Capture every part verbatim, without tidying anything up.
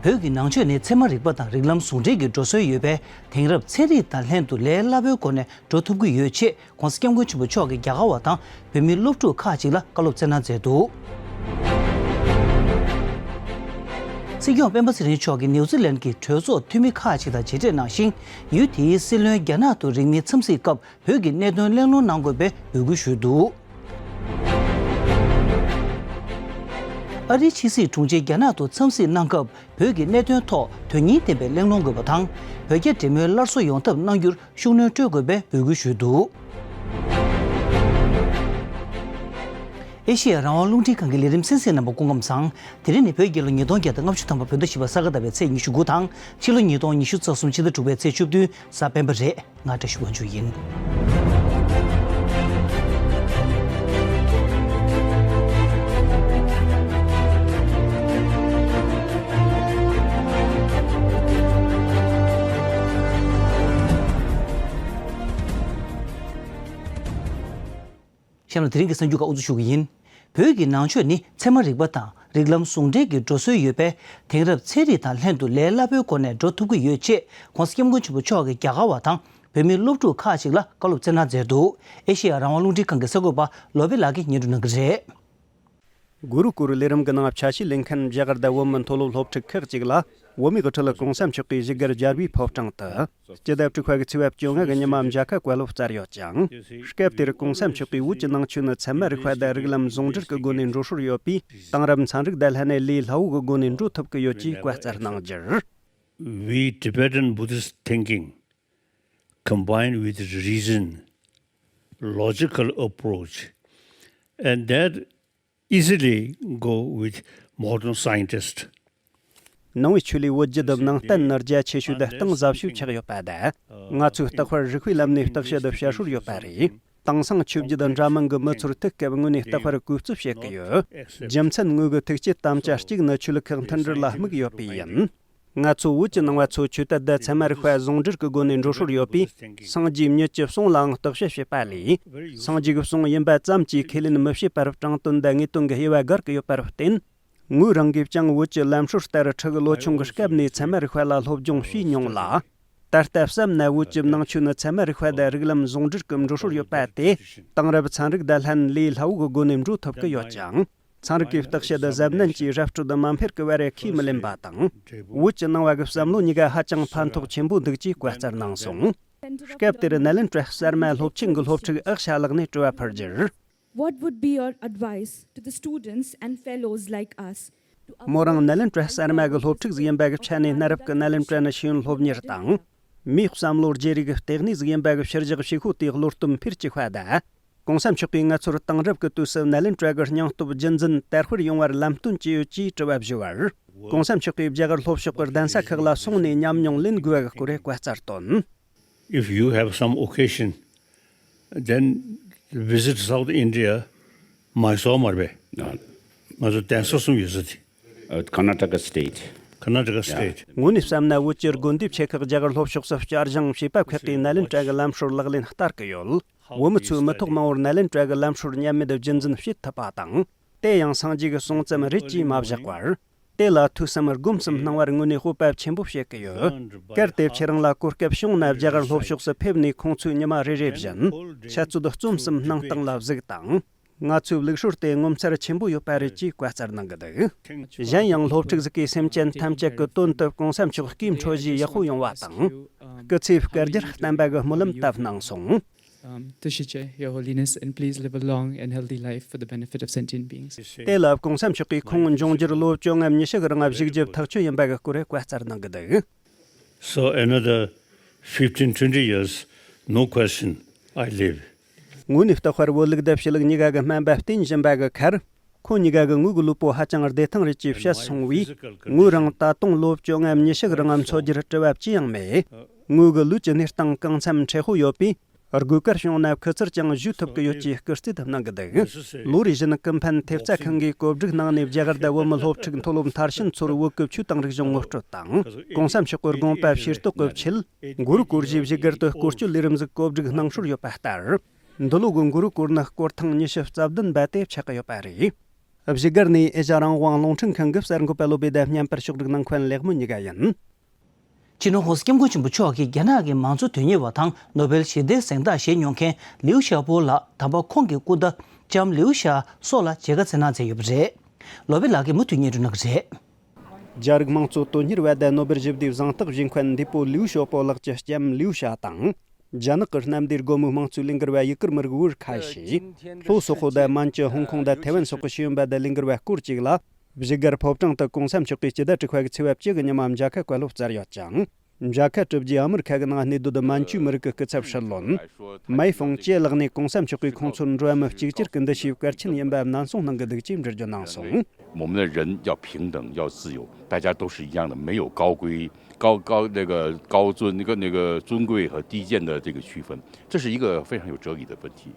བོད་ཀྱི་ནང་ཆོས་ནི་ཚད་མ་རིག་པ་དང་རིགས་ལམ་ཟུང་འབྲེལ་གྱི་འགྲོ་སྲོལ་ཡོད་པས། དེང་རབས་ཚན་རིག་དང་ལྷན་དུ་ལས་སླ་པོའི་སྒོ་ནས་འགྲོ་ཐུབ་ཀྱི་ཡོད་ཅེས་༧གོང་ས་༧སྐྱབས་མགོན་ཆེན་པོ་མཆོག་གིས་རྒྱ་གར་བ་དང་བོད་མི་སློབ་ཕྲུག་ཁག་ཅིག་ལ་བཀའ་སློབ་སྩལ་གནང་མཛད་འདུག། སྲིད་སྐྱོང་སྤེན་པ་ཚེ་རིང་མཆོག་གིས་ནིའུ་ཛི་ལན་གྱི་གྲོས་ཚོགས་འཐུས་མི་ཁག་ཅིག་དང་མཇལ་འཕྲད་གནང་ཞིང་། ཡུལ་དེའི་སྲིད་བློན་རྒྱ་ནག་ཏུ་རིང་མིན་འཚམས་གཟིགས་སྐབས། བོད་ཀྱི་གནད་དོན་གླེང་སློང་གནང་དགོས་པའི་འབོད་སྐུལ་ཞུས་འདུག། ཨ་རིའི་ཕྱི་སྲིད་དྲུང་ཆེ་རྒྱ་ནག་ཏུ་འཚམས་གཟིགས་གནང་སྐབས། བོད་ཀྱི་གནད་དོན་ཐོག་དོན་སྙིང་ལྡན་པའི་གླེང་སློང་དགོས་པ་དང་། བོད་རྒྱ་འབྲེལ་མོལ་སླར་གསོ་ཡོང་ཐབས་གནང་རྒྱུར་ཤུགས་སྣོན་སྤྲོད་དགོས་པའི་འབོད་སྐུལ་ཞུས་འདུག། ཨེ་ཤེ་ཡ་རང་དབང་རླུང་འཕྲིན་ཁང་གི་ལས་རིམ་གསན་གཟིགས་གནང་བར་སྐུ་ཁམས་བཟང་། དེ་རིང་ནི་བོད་རྒྱལ་ལོ་ཉིས་སྟོང་བརྒྱ་དང་ལྔ་བཅུ་ཐམ་པ་བོད་ཟླ་བཞི་པ་ས་ག་ཟླ་བའི་ཚེས་ཉི་ཤུ་དགུ་དང་ཕྱི་ལོ་ཉིས་སྟོང་ཉི་ཤུ་རྩ་གསུམ་ཕྱི་ཟླ་དྲུག་པའི་ཚེས་བཅུ་བདུན་གཟའ་སྤེན་པ་རེད། ང་བཀྲ་ཤིས་དབང་ཕྱུག་ཡིན། གཤམ་ལ་དེ་རིང་གི་གསར་འགྱུར་ཁག་དབུ་འཛུགས་ཞུ་གི་ཡིན། བོད་ཀྱི་ནང་ཆོས་ནི་ཚད་མ་རིག་པ་དང་རིགས་ལམ་ཟུང་འབྲེལ་གྱི་འགྲོ་སྲོལ་ཡོད་པས། དེང་རབས་ཚན་རིག་དང་ལྷན་དུ་ལས་སླ་པོའི་སྒོ་ནས་འགྲོ་ཐུབ་ཀྱི་ཡོད་ཅེས་༧གོང་ས་༧སྐྱབས་མགོན་ཆེན་པོ་མཆོག་གིས་རྒྱ་གར་བ་དང་བོད་མི་སློབ་ཕྲུག་ཁག་ཅིག་ལ་བཀའ་སློབ་སྩལ་གནང་མཛད་འདུག། ཨེ་ཤེ་ཡ་རང་དབང་རླུང་འཕྲིན་ཁང་གི་གསར་འགོད་པ་བློ་བྷེ་ལགས་ཀྱིས་སྙན་སྒྲོན་གནང་གི་རེད། གུ་རུ་ཀུལ་ལས་རིམ་གྱི་ནང་ཆ་ཤས་ལེན་མཁན་རྒྱ་གར་དང་བོད་མི་མཐོ་སློབ་སློབ་ཕྲུག་ཁག་ཅིག་ལ། བོད་མིའི་དབུ་ཁྲིད་༧གོང་ས་མཆོག་གིས་བཞུགས་སྒར་རྒྱལ་བའི་ཕོ་བྲང་དུ། སྤྱི་ཟླ་དྲུག་པ་གི་ཚེས་པ་བཅོ་ལྔ་གི་ཉི་མ་མཇལ་ཁ་བཀའ་སློབ་སྩལ་ཡོད་ཅིང་། སྐབས་དེར་༧གོང་ས་མཆོག་གིས་བོད་ཀྱི་ནང་ཆོས་ནི་ཚད་མ་རིག་པ་དང་རིགས་ལམ་ཟུང་འབྲེལ་གྱི་སྒོ་ནས་འགྲོ་སྲོལ་ཡོད་པས། དེང་རབས་ཚན་རིག་དང་ལྷན་ནས་ལས་སླ་བོ་གི་སྒོ་ནས་འགྲོ་ཐུབ་ཀྱི་ཡོད་ཅེས་བཀའ་སྩལ་གནང་རྒྱུར། We Tibetan Buddhist thinking combined with reason, logical approach, and that easily go with modern scientists. ནང་པའི་ཆོས་ལུགས་བོད་བརྒྱུད་ནང་བསྟན་ནི་རྒྱ་ཆེ་ཤོས་དང་གཏིང་ཟབ་ཤོས་ཆགས་ཡོད་པ་དང་། ང་ཚོས་རྟག་པར་རིགས་པའི་ལམ་ནས་བརྟག་དཔྱད་དང་དཔྱད་ཧྲུལ་ཡོད་པ་རེད། དེང་སང་ཆོས་བརྒྱུད་འདྲ་མིན་གྱི་མི་ཚོར་དུས་སྐབས་དངོས་ནས་རྟག་པར་གུས་བརྩི་བྱེད་ཀྱི་ཡོད། རྒྱུ་མཚན་དངོས་ཀྱི་ཐུགས་བསྐྱེད་དམ་བཅའ་གཅིག་ནི་ཆོས་ལུགས་ཁག་མཐུན་སྒྲིལ་ལ་དམིགས་ཡོད་པས་ཡིན། ང་ཚོ་བོད་ཀྱི་ནང་པ་ཚོ་ཆོས་དད་དང་ཚད་མ་རིག་པ་ཟུང་འབྲེལ་གྱི་སྒོ་ནས་འགྲོ་སྲོལ་ཡོད་པས། སངས་རྒྱས་མྱུར་གྱི་གསུང་ལའང་བརྟག་དཔྱད་བྱེད་པ་ལས། སངས་རྒྱས་ཀྱི་གསུང་ཡིན་པ་ཙམ་གྱིས་ཁས་ལེན་མི་བྱེད་པར་དྲང་དོན་དང་ངེས་དོན་གྱི་དབྱེ་བ་དགར་གྱི་ཡོད་པར་བརྟེན། ངོས་རང་གིས་ཀྱང་བོད་ཀྱི་ལམ་སྲོལ་ལྟར་ཁྲི་གི་ལོ་ཆུང་གི་སྐབས་ནས་ཚད་མ་རིག་པ་ལ་སློབ་སྦྱོང་བྱས་མྱོང་ལ། ད་ལྟ་བསམ་ན་བོད་ཀྱི་ནང་ཆོས་ནི་ཚད་མ་རིག་པ་དང་རིགས་ལམ་ཟུང་འབྲེལ་གྱི་འགྲོ་སྲོལ་ཡོད་པ་དེ། དེང་རབས་ཚན་རིག་དང་ལྷན་ལས་སླ་བོ་གི་སྒོ་ནས་འགྲོ་ཐུབ་ཀྱི་ཡོད་ཅིང་། ཚན་རིག་གི་བརྟག་དཔྱད་གཟབ་ནན་གྱིས་ར་སྤྲོད་མ་འཕེར་གྱི་བར་ཁས་མི་ལེན་པ་དང་། བོད་ཀྱི་ནང་པ་གི་བསམ་བློ་གཉིས་ཀ་ཧ་ཅང་ཕན་ཐོགས་ཆེན་པོ་འདུག་ཅེས་བཀའ་སྩལ་གནང་སོང་། སྐབས་དེར་ནཱ་ལེནྡྲ་གསར་མ་སློབ་ཆེན་གྱི་སློབ་ཕྲུག་ཨེ་ཤ་ཡ་ལགས་ནས་དྲི་བ་ཕུལ་རྒྱུར། What would be your advice to the students and fellows like us to མོ་རང་ནཱ་ལེནྡྲ་གསར་མ་གི་སློབ་ཕྲུག་ཟིག་ཡིན་པ་གི་ཆ་ནས། གནའ་རབས་ཀྱི་ནཱ་ལེནྡྲ་ནི་ཤེས་ཡོན་སློབ་གཉེར་དང་། མིའི་བསམ་བློ་བརྗེ་རེས་ཀྱི་ལྟེ་གནས་ཟིག་ཡིན་པ་གི་ཕྱིར་བཞག་བྱེད་ཤོག་དེའི་བློ་སྟོབས་འཕེལ་བཅུག་པ་དང་། ༸གོང་ས་མཆོག་གིས་ང་ཚོར་དེང་རབས་ཀྱི་དུས་སུ་ནཱ་ལེནྡྲ་གི་སྙིང་སྟོབས་རྒྱུན་འཛིན་དར་སྤེལ་ཡོང་བར་ལམ་སྟོན་ཅི་ཡོད་ཅེས་དྲི་བ་ཞུས་པར། ༸གོང་ས་མཆོག་གིས་རྒྱ་གར་ལྷོ་ཕྱོགས་ཀྱི་གདན་ས་ཁག་ལ་སོང་ནས་ཉམས་མྱོང་ལེན་དགོས་པ་གི་སྐོར་བཀའ་སྩལ་དོན། If you have some occasion, then visit South India, Mysore མར་བས། ང་ཚོ་གདན་ས་གསུམ་ཡོད་ས་དེ། Uh, Karnataka State. Karnataka State. དངོས་གནས་བསམ་ན་བོད་ཀྱི་དགོན་སྡེ་ཆེ་ཁག་རྒྱ་གར་ལྷོ་ཕྱོགས་སུ་བསྐྱར་བཞེངས་བྱས་པ་ཁག་གིས་ནཱ་ལེནྡྲ་གི་ལམ་སྲོལ་ལག་ལེན་བསྟར་གི་ཡོད། བོད་མི་ཚོས་མི་ཐོག་མང་བོར་ནཱ་ལེནྡྲ་གི་ལམ་སྲོལ་ཉམས་མེད་རྒྱུན་འཛིན་བྱེད་ཐུབ་པ་དང་། དེ་ཡང་སངས་རྒྱས་ཀྱི་གསུང་ཙམ་རེད་ཅེས་མ་བཞག་པར། དེ་ལ་ཐོས་བསམ་སྒོམ་གསུམ་གནང་བར་དངོས་གནས་སྤོབས་པ་ཆེན་པོ་བྱེད་ཀྱི་ཡོད། གལ་ཏེ་ཁྱེད་རང་ལ་གོ་སྐབས་བྱུང་ན་རྒྱ་གར་ལྷོ་ཕྱོགས་སུ་ཕེབས་ནས་ཁོང་ཚོའི་ཉི་མ་རེ་རེ་བཞིན་འཆད་རྩོད་རྩོམ་གསུམ་གནང་སྟངས་ལ་གཟིགས་དང་། ང་ཚོའི་ལུགས་སྲོལ་དེ་ངོ་མཚར་ཆེན་པོ་ཡོད་པ་རེད་ཅེས་བཀའ་སྩལ་གནང་གི་འདུག། གཞན་ཡང་སློབ་ཕྲུག་ཟིག་གིས་སེམས་ཅན་ཐམས་ཅད་ཀྱི་དོན་དུ་གོང་ས་མཆོག་སྐུའི་འཕྲོད་བཞེས་ཡག་པོ་ཡོང་བ་དང་། སྐུ་ཚེ་བསྐལ་བརྒྱར་བརྟན་པ་གི་སྨོན་ལམ་བཏབ་གནང་སོང་། Um, Tushite, Your Holiness, and please live a long and healthy life for the benefit of sentient beings. དེ་ལ་གོང་ས་མཆོག་གིས་ཁོང་འབྱུང་འགྱུར་ལོ་བཅོ་ལྔ་ཉི་ཤུ་གི་རིང་བཞུགས་རྒྱུ་ཐག་ཆོད་ཡིན་པ་གི་སྐོར་བཀའ་སྩལ་གནང་གི་འདུག། So another fifteen, twenty years, no question, I live. དངོས་གནས་རྟག་པར་བོད་ལུགས་དང་ཕྱི་ལུགས་གཉིས་ཀ་གི་སྨན་པ་བསྟེན་བཞིན་པ་གི་ཁར། ཁོ་གཉིས་ཀ་གི་ངོས་ཀྱི་ལུས་པོ་ཧ་ཅང་བདེ་ཐང་རེད་ཅེས་བཤད་སོང་བས། ངོས་རང་ད་དུང་ལོ་བཅོ་ལྔ་ཉི་ཤུ་གི་རིང་འཚོ་རྒྱུར་དྲི་བ་ཅི་ཡང་མེད། ངོས་ཀྱི་ལུས་ཀྱི་གནས་སྟངས་གང་འཚམ་མཁྲེགས་པོ་ཡོད་པས། དགོས་གལ་བྱུང་ན་ཁུ་ཚུར་ཀྱང་གཞུས་ཐུབ་ཀྱི་ཡོད་ཅེས་སྐུལ་རྩིས་གནང་གི་འདུག། ལོ་རེ་བཞིན་ཀུན་ཕན་ཐེབས་རྩ་ཁང་གིས་གོ་སྒྲིག་གནང་ནས་རྒྱ་གར་དང་བོད་མི་སློབ་ཕྲུག་མཐོ་སློབ་མཐར་ཕྱིན་ཚོར་བོད་ཀྱི་ཆོས་དང་རིག་གཞུང་ངོ་སྤྲོད་དང་། གོང་ས་མཆོག་གི་དགོངས་པ་ཤེས་རྟོགས་ཀྱི་ཆེད། གུ་རུ་ཀུལ་གྱིས་བཞུགས་སྒར་དུ་སྐོར་སྐྱོད་ལས་རིམ་ཟིག་གོ་སྒྲིག་གནང་སྲོལ་ཡོད་པ་ལྟར། འདི་ལོ་གི་གུ་རུ་ཀུལ་ནི་སྐོར་ཐེངས་ཉི་ཤུ་རྩ་བདུན་པ་དེ་ཆགས་ཀྱི་ཡོད་པ་རེད། བཞུགས་སྒར་ནས་ཨེ་ཤ་རང་དབང་རླུང་འཕྲིན་ཁང་གི་གསར་འགོད་པ་བློ་བྷེ་དང་བརྙན་པར་ཕྱོགས་སྒྲིག་གནང་མཁན་ལེགས་སྨོན་གཉིས་ཀ་ཡིན། སྤྱི་ནོར་༸གོང་ས་༸སྐྱབས་མགོན་ཆེན་པོ་མཆོག་གིས་རྒྱ་ནག་གི་མང་གཙོ་དོན་གཉེར་བ་དང་ནོ་བེལ་ཞི་བདེའི་གཟེངས་རྟགས་བཞེས་མྱོང་མཁན་ལིའུ་ཞའོ་པོ་ལགས་དམ་པ་ཁོང་གི་སྐུ་ཟླ་ལྕམ་ལིའུ་ཞའོ་སོགས་ལ་མཇལ་ཁ་བསྩལ་གནང་མཛད་ཡོད་པ་རེད། བློ་བྷེ་ལགས་ཀྱིས་མུ་མཐུད་སྙན་སྒྲོན་གནང་གི་རེད། རྒྱ་རིགས་དམངས་གཙོ་དོན་གཉེར་བ་དང་ནོ་བེལ་ཞི་བདེའི་གཟེངས་རྟགས་བཞེས་མཁན་འདས་པོ་ལིའུ་ཞའོ་པོ་ལགས་ཀྱི་ལྕམ་ལིའུ་ཞའོ་དང་། རྒྱ་ནག་གི་གནམ་བདེ་སྒོ་མོའི་དམངས་གཙོའི་ལས་འགུལ་བ་ཡུ་གུར་མི་རིགས་ཝུའུ་ཁ་ཤི། ལྷོ་སོག་པོ་དང་མན་ཇུ། ཧོང་ཀོང་དང་ཐའེ་ཝན་སོགས་ཀྱི་ཤེས་ཡོན་པ་དང་ལས་འགུལ་བ་སྐོར་གཅིག་ལ། བཞུགས་སྒར་ཕོ་བྲང་དུ་༸གོང་ས་མཆོག་གིས་སྤྱི་ཟླ་དྲུག་པ་གི་ཚེས་པ་བཅུ་གི་ཉི་མ་མཇལ་ཁ་བཀའ་སློབ་སྩལ་ཡོད་ཅིང་། མཇལ་ཁ་གྲུབ་རྗེས་ཨ་མི་རི་ཁ་གི་ནང་གནས་སྡོད་མན་ཇུའི་མི་རིགས་ཀྱི་སྐུ་ཚབ་ཧྲི་ལོན། མའེ་ཧྥང་ཅེ་ལགས་ནས་༸གོང་ས་མཆོག་གིས་ཁོང་ཚོར་འགྲོ་བ་མི་གཅིག་གྱུར་གྱི་འདུ་ཤེས་གལ་ཆེན་ཡིན་པ་ནན་གསུང་གནང་གི་འདུག་ཅེས་འགྲེལ་བརྗོད་གནང་སོང་། 我们的人要平等，要自由，大家都是一样的，没有高贵、高高那个高尊那个那个尊贵和低贱的这个区分，这是一个非常有哲理的问题。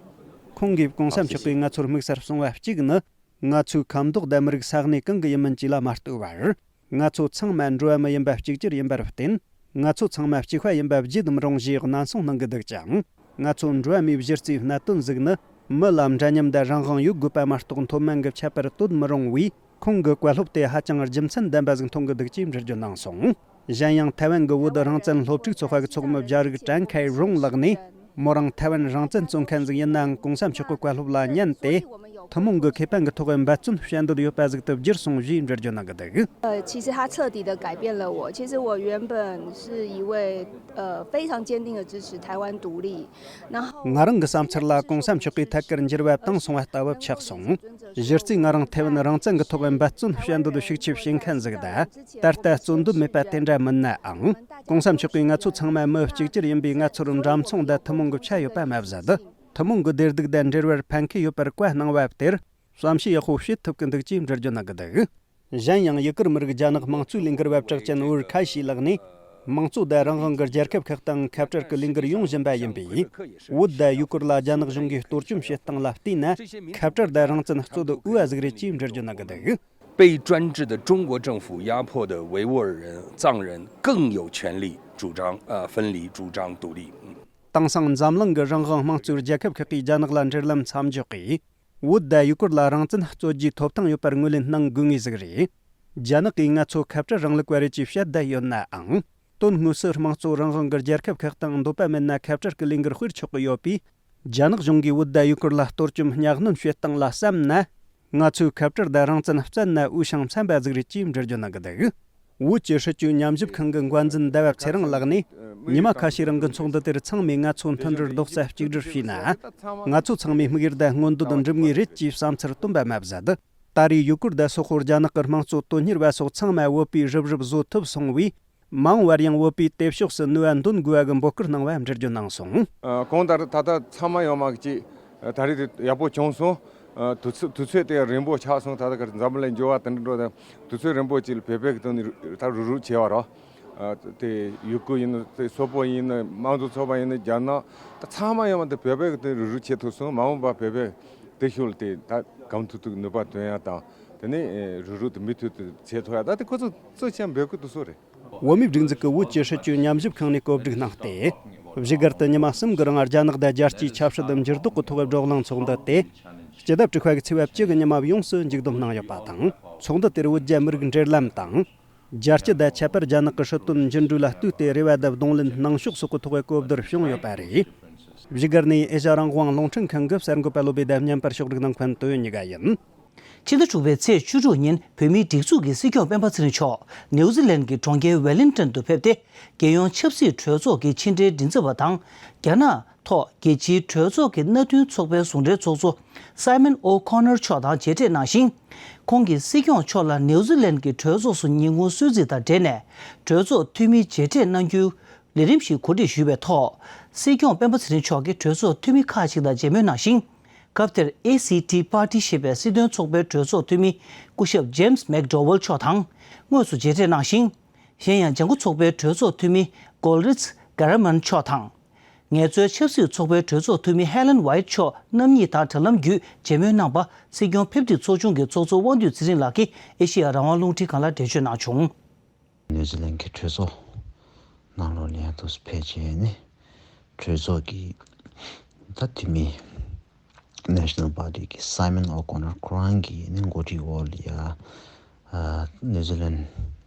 ཁོང་གིས་༸གོང་ས་མཆོག་གིས་ང་ཚོར་དམིགས་བསལ་གསུང་བ་གཅིག་ནི། ང་ཚོའི་ཁ་མདོག་དང་མི་རིགས་ས་གནས་གང་གི་ཡིན་མིན་བཅས་ལ་མ་ལྟོས་པར། ང་ཚོ་ཚང་མ་འགྲོ་བ་མི་ཡིན་པ་གཅིག་གྱུར་ཡིན་པར་བརྟེན། ང་ཚོ་ཚང་མ་གཅིག་པ་ཡིན་པ་བརྗེད་མི་རུང་ཞེས་ནན་གསུང་གནང་གི་འདུག་ཅིང་། ང་ཚོ་འགྲོ་བ་མིའི་གཞི་རྩའི་གནད་དོན་ཟིག་ནི། མི་ལ་འདྲ་མཉམ་དང་རང་དབང་ཡོད་དགོས་པ་མ་གཏོགས་མཐོ་དམན་གྱི་ཁྱད་པར་དོད་མི་རུང་བས། ཁོང་གི་བཀའ་སློབ་དེ་ཧ་ཅང་རྒྱུ་མཚན་ལྡན་པ་ཟིག་མཐོང་གི་འདུག་ཅེས་འགྲེལ་བརྗོད་གནང་སོང་། གཞན་ཡང་ཐའེ་ཝན་གྱི་བོད་རང་བཙན་སློབ་ཕྲུག་ཚོགས་པ་གི་ཚོགས་མི་རྒྱ་རིགས་ཀྲན་ཁའེ་རུང་ལགས་ནས། མོ་རང་ཐའེ་ཝན་རང་བཙན་རྩོད་མཁན་ཟིག་ཡིན་ནའང་༸གོང་ས་མཆོག་གི་བཀའ་སློབ་ལ་ཉན་ཏེ། ཐུན་མོང་གི་ཁེ་ཕན་གྱི་ཐོག་འབད་བརྩོན་བྱེད་འདོད་ཡོད་པ་ཟིག་ཏུ་བསྒྱུར་སོང་ཞེས་འགྲེལ་བརྗོད་གནང་གི་འདུག། 呃，其实他彻底的改变了我。其实我原本是一位呃非常坚定的支持台湾独立，然后 ང་རང་གི་བསམ་ཚུལ་ལ་༸གོང་ས་མཆོག་གིས་ཐད་ཀར་འགྱུར་བ་བཏང་སོང་བ་ལྟ་བུ་ཆགས་སོང་། གཞི་རྩའི་ང་རང་ཐའེ་ཝན་རང་བཙན་གྱི་ཐོག་འབད་བརྩོན་བྱེད་འདོད་ཤུགས་ཆེ་བྱེད་མཁན་ཟིག་དང་། ད་ལྟ་རྩོད་འདོད་མེད་པ་དེ་འདྲ་མིན་ནའང་། ༸གོང་ས་མཆོག་གིས་ང་ཚོ་ཚང་མ་མི་གཅིག་གྱུར་ཡིན་པས་ང་ཚོར་འདྲ་མཚུངས་དང་ཐུན་མོང་གི་ཆ་ཡོད་པ་མ་ཟད། ཐུན་མོང་གི་བདེ་སྡུག་དང་འབྲེལ་བར་ཕན་ཁེ་ཡོད་པར་བཀའ་གནང་བ་དེར། བསམ་ཤེས་ཡག་པོ་བྱེད་ཐུབ་ཀྱི་འདུག་ཅེས་འགྲེལ་བརྗོད་གནང་གི་འདུག། གཞན་ཡང་ཡུ་གུར་མི་རིགས་རྒྱ་ནག་དམངས་གཙོའི་ལས་འགུལ་བ་གྲགས་ཅན་ཝུར་ཁ་ཤི་ལགས་ནས། དམངས་གཙོ་དང་རང་དབང་གི་རྒྱལ་ཁབ་ཁག་དང་ཁ་བྲལ་གྱི་ལས་འགུལ་ཡོང་བཞིན་པ་ཡིན་པས། བོད་དང་ཡུ་གུར་ལ་རྒྱ་ནག་གཞུང་གིས་གཏོར་བཅོམ་བྱེད་སྟངས་ལ་བལྟས་ན། ཁ་བྲལ་དང་རང་བཙན་རྩོད་འོས་པ་ཟིག་རེད་ཅེས་འགྲེལ་བརྗོད་གནང་གི་འདུག། 被专制的中国政府压迫的维吾尔人、藏人更有权利主张，呃，分离，主张独立。嗯。 དེང་སང་འཛམ་གླིང་གི་རང་དབང་དམངས་གཙོའི་རྒྱལ་ཁབ་ཁག་གིས་རྒྱ་ནག་ལ་འབྲེལ་ལམ་མཚམས་འཇོག་གིས། བོད་དང་ཡུ་གུར་ལ་རང་བཙན་རྩོད་རྒྱུའི་ཐོབ་ཐང་ཡོད་པར་ངོས་ལེན་གནང་དགོས་ངེས་ཟིག་རེད། རྒྱ་ནག་གིས་ང་ཚོ་ཁ་བྲལ་རིང་ལུགས་པ་རེད་ཅེས་བཤད་བསྡད་ཡོད་ནའང་། དོན་དངོས་སུ་དམངས་གཙོ་རང་དབང་གི་རྒྱལ་ཁབ་ཁག་དང་འདོད་པ་མེད་ན་ཁ་བྲལ་གྱི་ལས་འགུལ་སྤེལ་ཆོག་གི་ཡོད་པས། རྒྱ་ནག་གཞུང་གིས་བོད་དང་ཡུ་གུར་ལ་གཏོར་བཅོམ་གཉའ་གནོན་བྱེད་སྟངས་ལ་བསམ་ན། ང་ཚོས་ཁ་བྲལ་དང་རང་བཙན་བཙལ་ན་འོས་ཤིང་འཚམ་པ་ཟིག་རེད་ཅེས་འགྲེལ་བརྗོད་གནང་གི་འདུག། བོད་ཀྱི་སྲིད་བྱུས་ཉམས་ཞིབ་ཁང་གི་འགན་འཛིན་ཟླ་བ་ཚེ་རིང་ལགས་ནས། ཉི་མ་ཁ་ཤས་རིང་གི་ཚོགས་འདུ་དེར་ཚང་མས་ང་ཚོ་མཐུན་སྒྲིལ་རྡོག་རྩ་གཅིག་སྒྲིལ་བྱས་ན། ང་ཚོ་ཚང་མའི་དམིགས་ཡུལ་དང་མངོན་འདོད་འགྲུབ་ངེས་རེད་ཅེས་བསམ་ཚུལ་བཏོན་པ་མ་ཟད། ད་རེས་ཡུ་གུར་དང་སོག་པོ་རྒྱ་ནག་གི་དམངས་གཙོ་དོན་གཉེར་བ་སོགས་ཚང་མ་བོད་པའི་རུབ་རུབ་བཟོ་ཐུབ་སོང་བས། མ་འོངས་པར་ཡང་བོད་པས་དེ་ཕྱོགས་སུ་ནུས་པ་འདོན་དགོས་པ་གི་འབོད་སྐུལ་གནང་བ་འགྲེལ་བརྗོད་གནང་སོང་། ཨ། གང་ལྟར་ད་ལྟ་ཚང་མ་ཡོང་མ་གཅིག་ད་རེས་དེ་ཡག་པོ་བྱུང་སོང་། ཨ། དུས་ཚོད་དུས་ཚོད་དེ་རིང་པོ་ཆགས་སོང་། ད་ལྟ་གར་འཛམ་བུ་གླིང་འགྱུར་བ་དེ་འདྲ་འགྲོ་དང་དུས་ཚོད་རིང་པོ་གཅིག་ལ་བོད་པའི་གི་དོན་ནས་ད་རུབ་རུབ་བྱས་པ་རོ། ཨ། དེ་ཡུ་གུར་ཡིན་ན་དེ་སོག་པོ་ཡིན་ན་དམངས་གཙོ་ཚོགས་པ་ཡིན་ན་རྒྱ་ནག་ད་ཚང་མ་ཡོང་བ་དེ་བོད་པའི་གི་དོན་རུབ་རུབ་བྱེད་ཐུབ་སོང་། མ་འོངས་པ་བོད་པའི་དེ་ཤུལ་དེ་ད་གང་ཐུབ་ཐུབ་ནུས་པ་འདོན་ཡ་དང་དེ་ནས་རུབ་རུབ་དེ་མུ་མཐུད་དུ་བྱེད་ཐུབ་ཡ་ད་དེ་ཁོ་ཚོ་གཙོ་ཆེན་འབོད་སྐུལ་དུ་སོ་རེད། བོད་མིའི་སྒྲིག་འཛུགས་ཀྱི་བོད་ཀྱི་སྲིད་བྱུས་ཉམས་ཞིབ་ཁང་ནས་གོ་སྒྲིག་གནང་སྟེ། བཞུགས་སྒར་དུ་ཉི་མ་གསུམ་གྱི་རིང་རྒྱ་ནག་དང་རྒྱལ་སྤྱིའི་ཆབ་སྲིད་འགྱུར་ལྡོག་གི་ཐོག་བགྲོ་གླེང་ཚོགས་འདུ་དེ། སྤྱི་ཟླ་དྲུག་པ་གི་ཚེས་པ་བཅུ་གི་ཉི་མ་ཡོངས་སུ་མཇུག་བསྡོམས་གནང་ཡོད་པ་དང་། ཚོགས་འདུ་དེར་བོད་རྒྱ་མི་རིགས་འབྲེལ་ལམ་དང་། རྒྱལ་སྤྱི་དང་ཁྱད་པར་རྒྱ་ནག་གི་སྲིད་དོན་འགྱུར་འགྲོས་ལ་ལྟོས་ཏེ་རེ་བ་དང་གདོང་ལེན་གནང་ཕྱོགས་སོགས་ཀྱི་ཐོག་གོ་བསྡུར་བྱུང་ཡོད་པ་རེད། བཞུགས་སྒར་ནས་ཨེ་ཤ་རང་དབང་རླུང་འཕྲིན་ཁང་གི་གསར་འགོད་པ་བློ་བྷེ་དང་བརྙན་པར་ཕྱོགས་སྒྲིག་གནང་མཁན་དོན་གཉིས་ཀ་ཡིན། ཕྱི་ཟླ་དྲུག་པའི་ཚེས་བཅུ་དྲུག་ཉིན་བོད་མིའི་སྒྲིག་འཛུགས་ཀྱི་སྲིད་སྐྱོང་སྤེན་པ་ཚེ་རིང་མཆོག་ནིའུ་ཛི་ལན་གྱི་གྲོང་ཁྱེར་ཝེ་ལིང་ཏན་དུ་ཕེབས་ཏེ། རྒྱལ་ཡོངས་ཆབ་སྲིད་གྲོས་ཚོགས་ཀྱི་ཕྱི་འབྲེལ་མགྲིན་ཚབ་པ་དང་། རྒྱ་ནག་ཐོག་རྒྱལ་སྤྱིའི་གྲོས་ཚོགས་ཀྱི་མནའ་མཐུན་ཚོགས་པའི་ཟུང་འབྲེལ་ཚོགས་གཙོ་སའི་མོན་ཨོ་ཁོ་ནར་མཆོག་དང་མཇལ་འཕྲད་གནང་ཞིང་། ཁོང་གིས་སྲིད་སྐྱོང་མཆོག་ལ་ནིའུ་ཛི་ལན་གྱི་གྲོས་ཚོགས་སུ་ཉིན་གུང་གསོལ་ཚིགས་དང་འབྲེལ་ནས། གྲོས་ཚོགས་འཐུས་མི་མཇལ་འཕྲད་གནང་རྒྱུའི་ལས་རིམ་ཞིག་གོ་སྒྲིག་ཞུས་པའི་ཐོག་སྲིད་སྐྱོང་སྤེན་པ་ཚེ་རིང་མཆོག་གིས་གྲོས་ཚོགས་འཐུས་མི་ཁག་ཅིག་དང་མཇལ་མོལ་གནང་ཞིང་། སྐབས་དེར་ཨེ་སི་ཊི་པར་ཊི་ཞེས་པའི་སྲིད་དོན་ཚོགས་པའི་གྲོས་ཚོགས་འཐུས་མི་སྐུ་ཞབས་ཇེམ་སི་མེག་ཌོ་ཝལ་མཆོག་དང་དངོས་སུ་མཇལ་འཕྲད་གནང་ཞིང་། གཞན་ཡང་ལྗང་ཁུ་ཚོགས་པའི་གྲོས་ཚོགས་འཐུས་མི་གོལ་རིས་གྷ་ར་མན་མཆོག་དང་། ངལ་རྩོལ་ཆབ་སྲིད་ཚོགས་པའི་གྲོས་ཚོགས་འཐུས་མི་ཧེ་ལན་ཝའིཊ་མཆོག་རྣམ་གཉིས་དང་དྲ་ལམ་བརྒྱུད་མཇལ་མོལ་གནང་པ་སྲིད་སྐྱོང་ཕེབས་དུས་ཚོགས་ཆུང་གི་ཚོགས་གཙོ་དབང་འདུས་ཚེ་རིང་ལགས་ཀྱིས་ཨེ་ཤེ་ཡ་རང་དབང་རླུང་འཕྲིན་ཁང་ལ་འགྲེལ་བརྗོད་གནང་བྱུང་། ནིའུ་ཛི་ལན་གྱི་གྲོས་ཚོགས་ནང་ལོགས་ལ་ཡང་དུ་ཕེབས་བྱས་ནས་གྲོས་ཚོགས་ཀྱི་ད་འཐུས་མི་ National Party གི Simon O'Connor ཁོ་རང་གི་ནི་འགོ་ཁྲིད་འོག་ལ་ཡ་ཨ་ནིའུ་ཛི་ལན་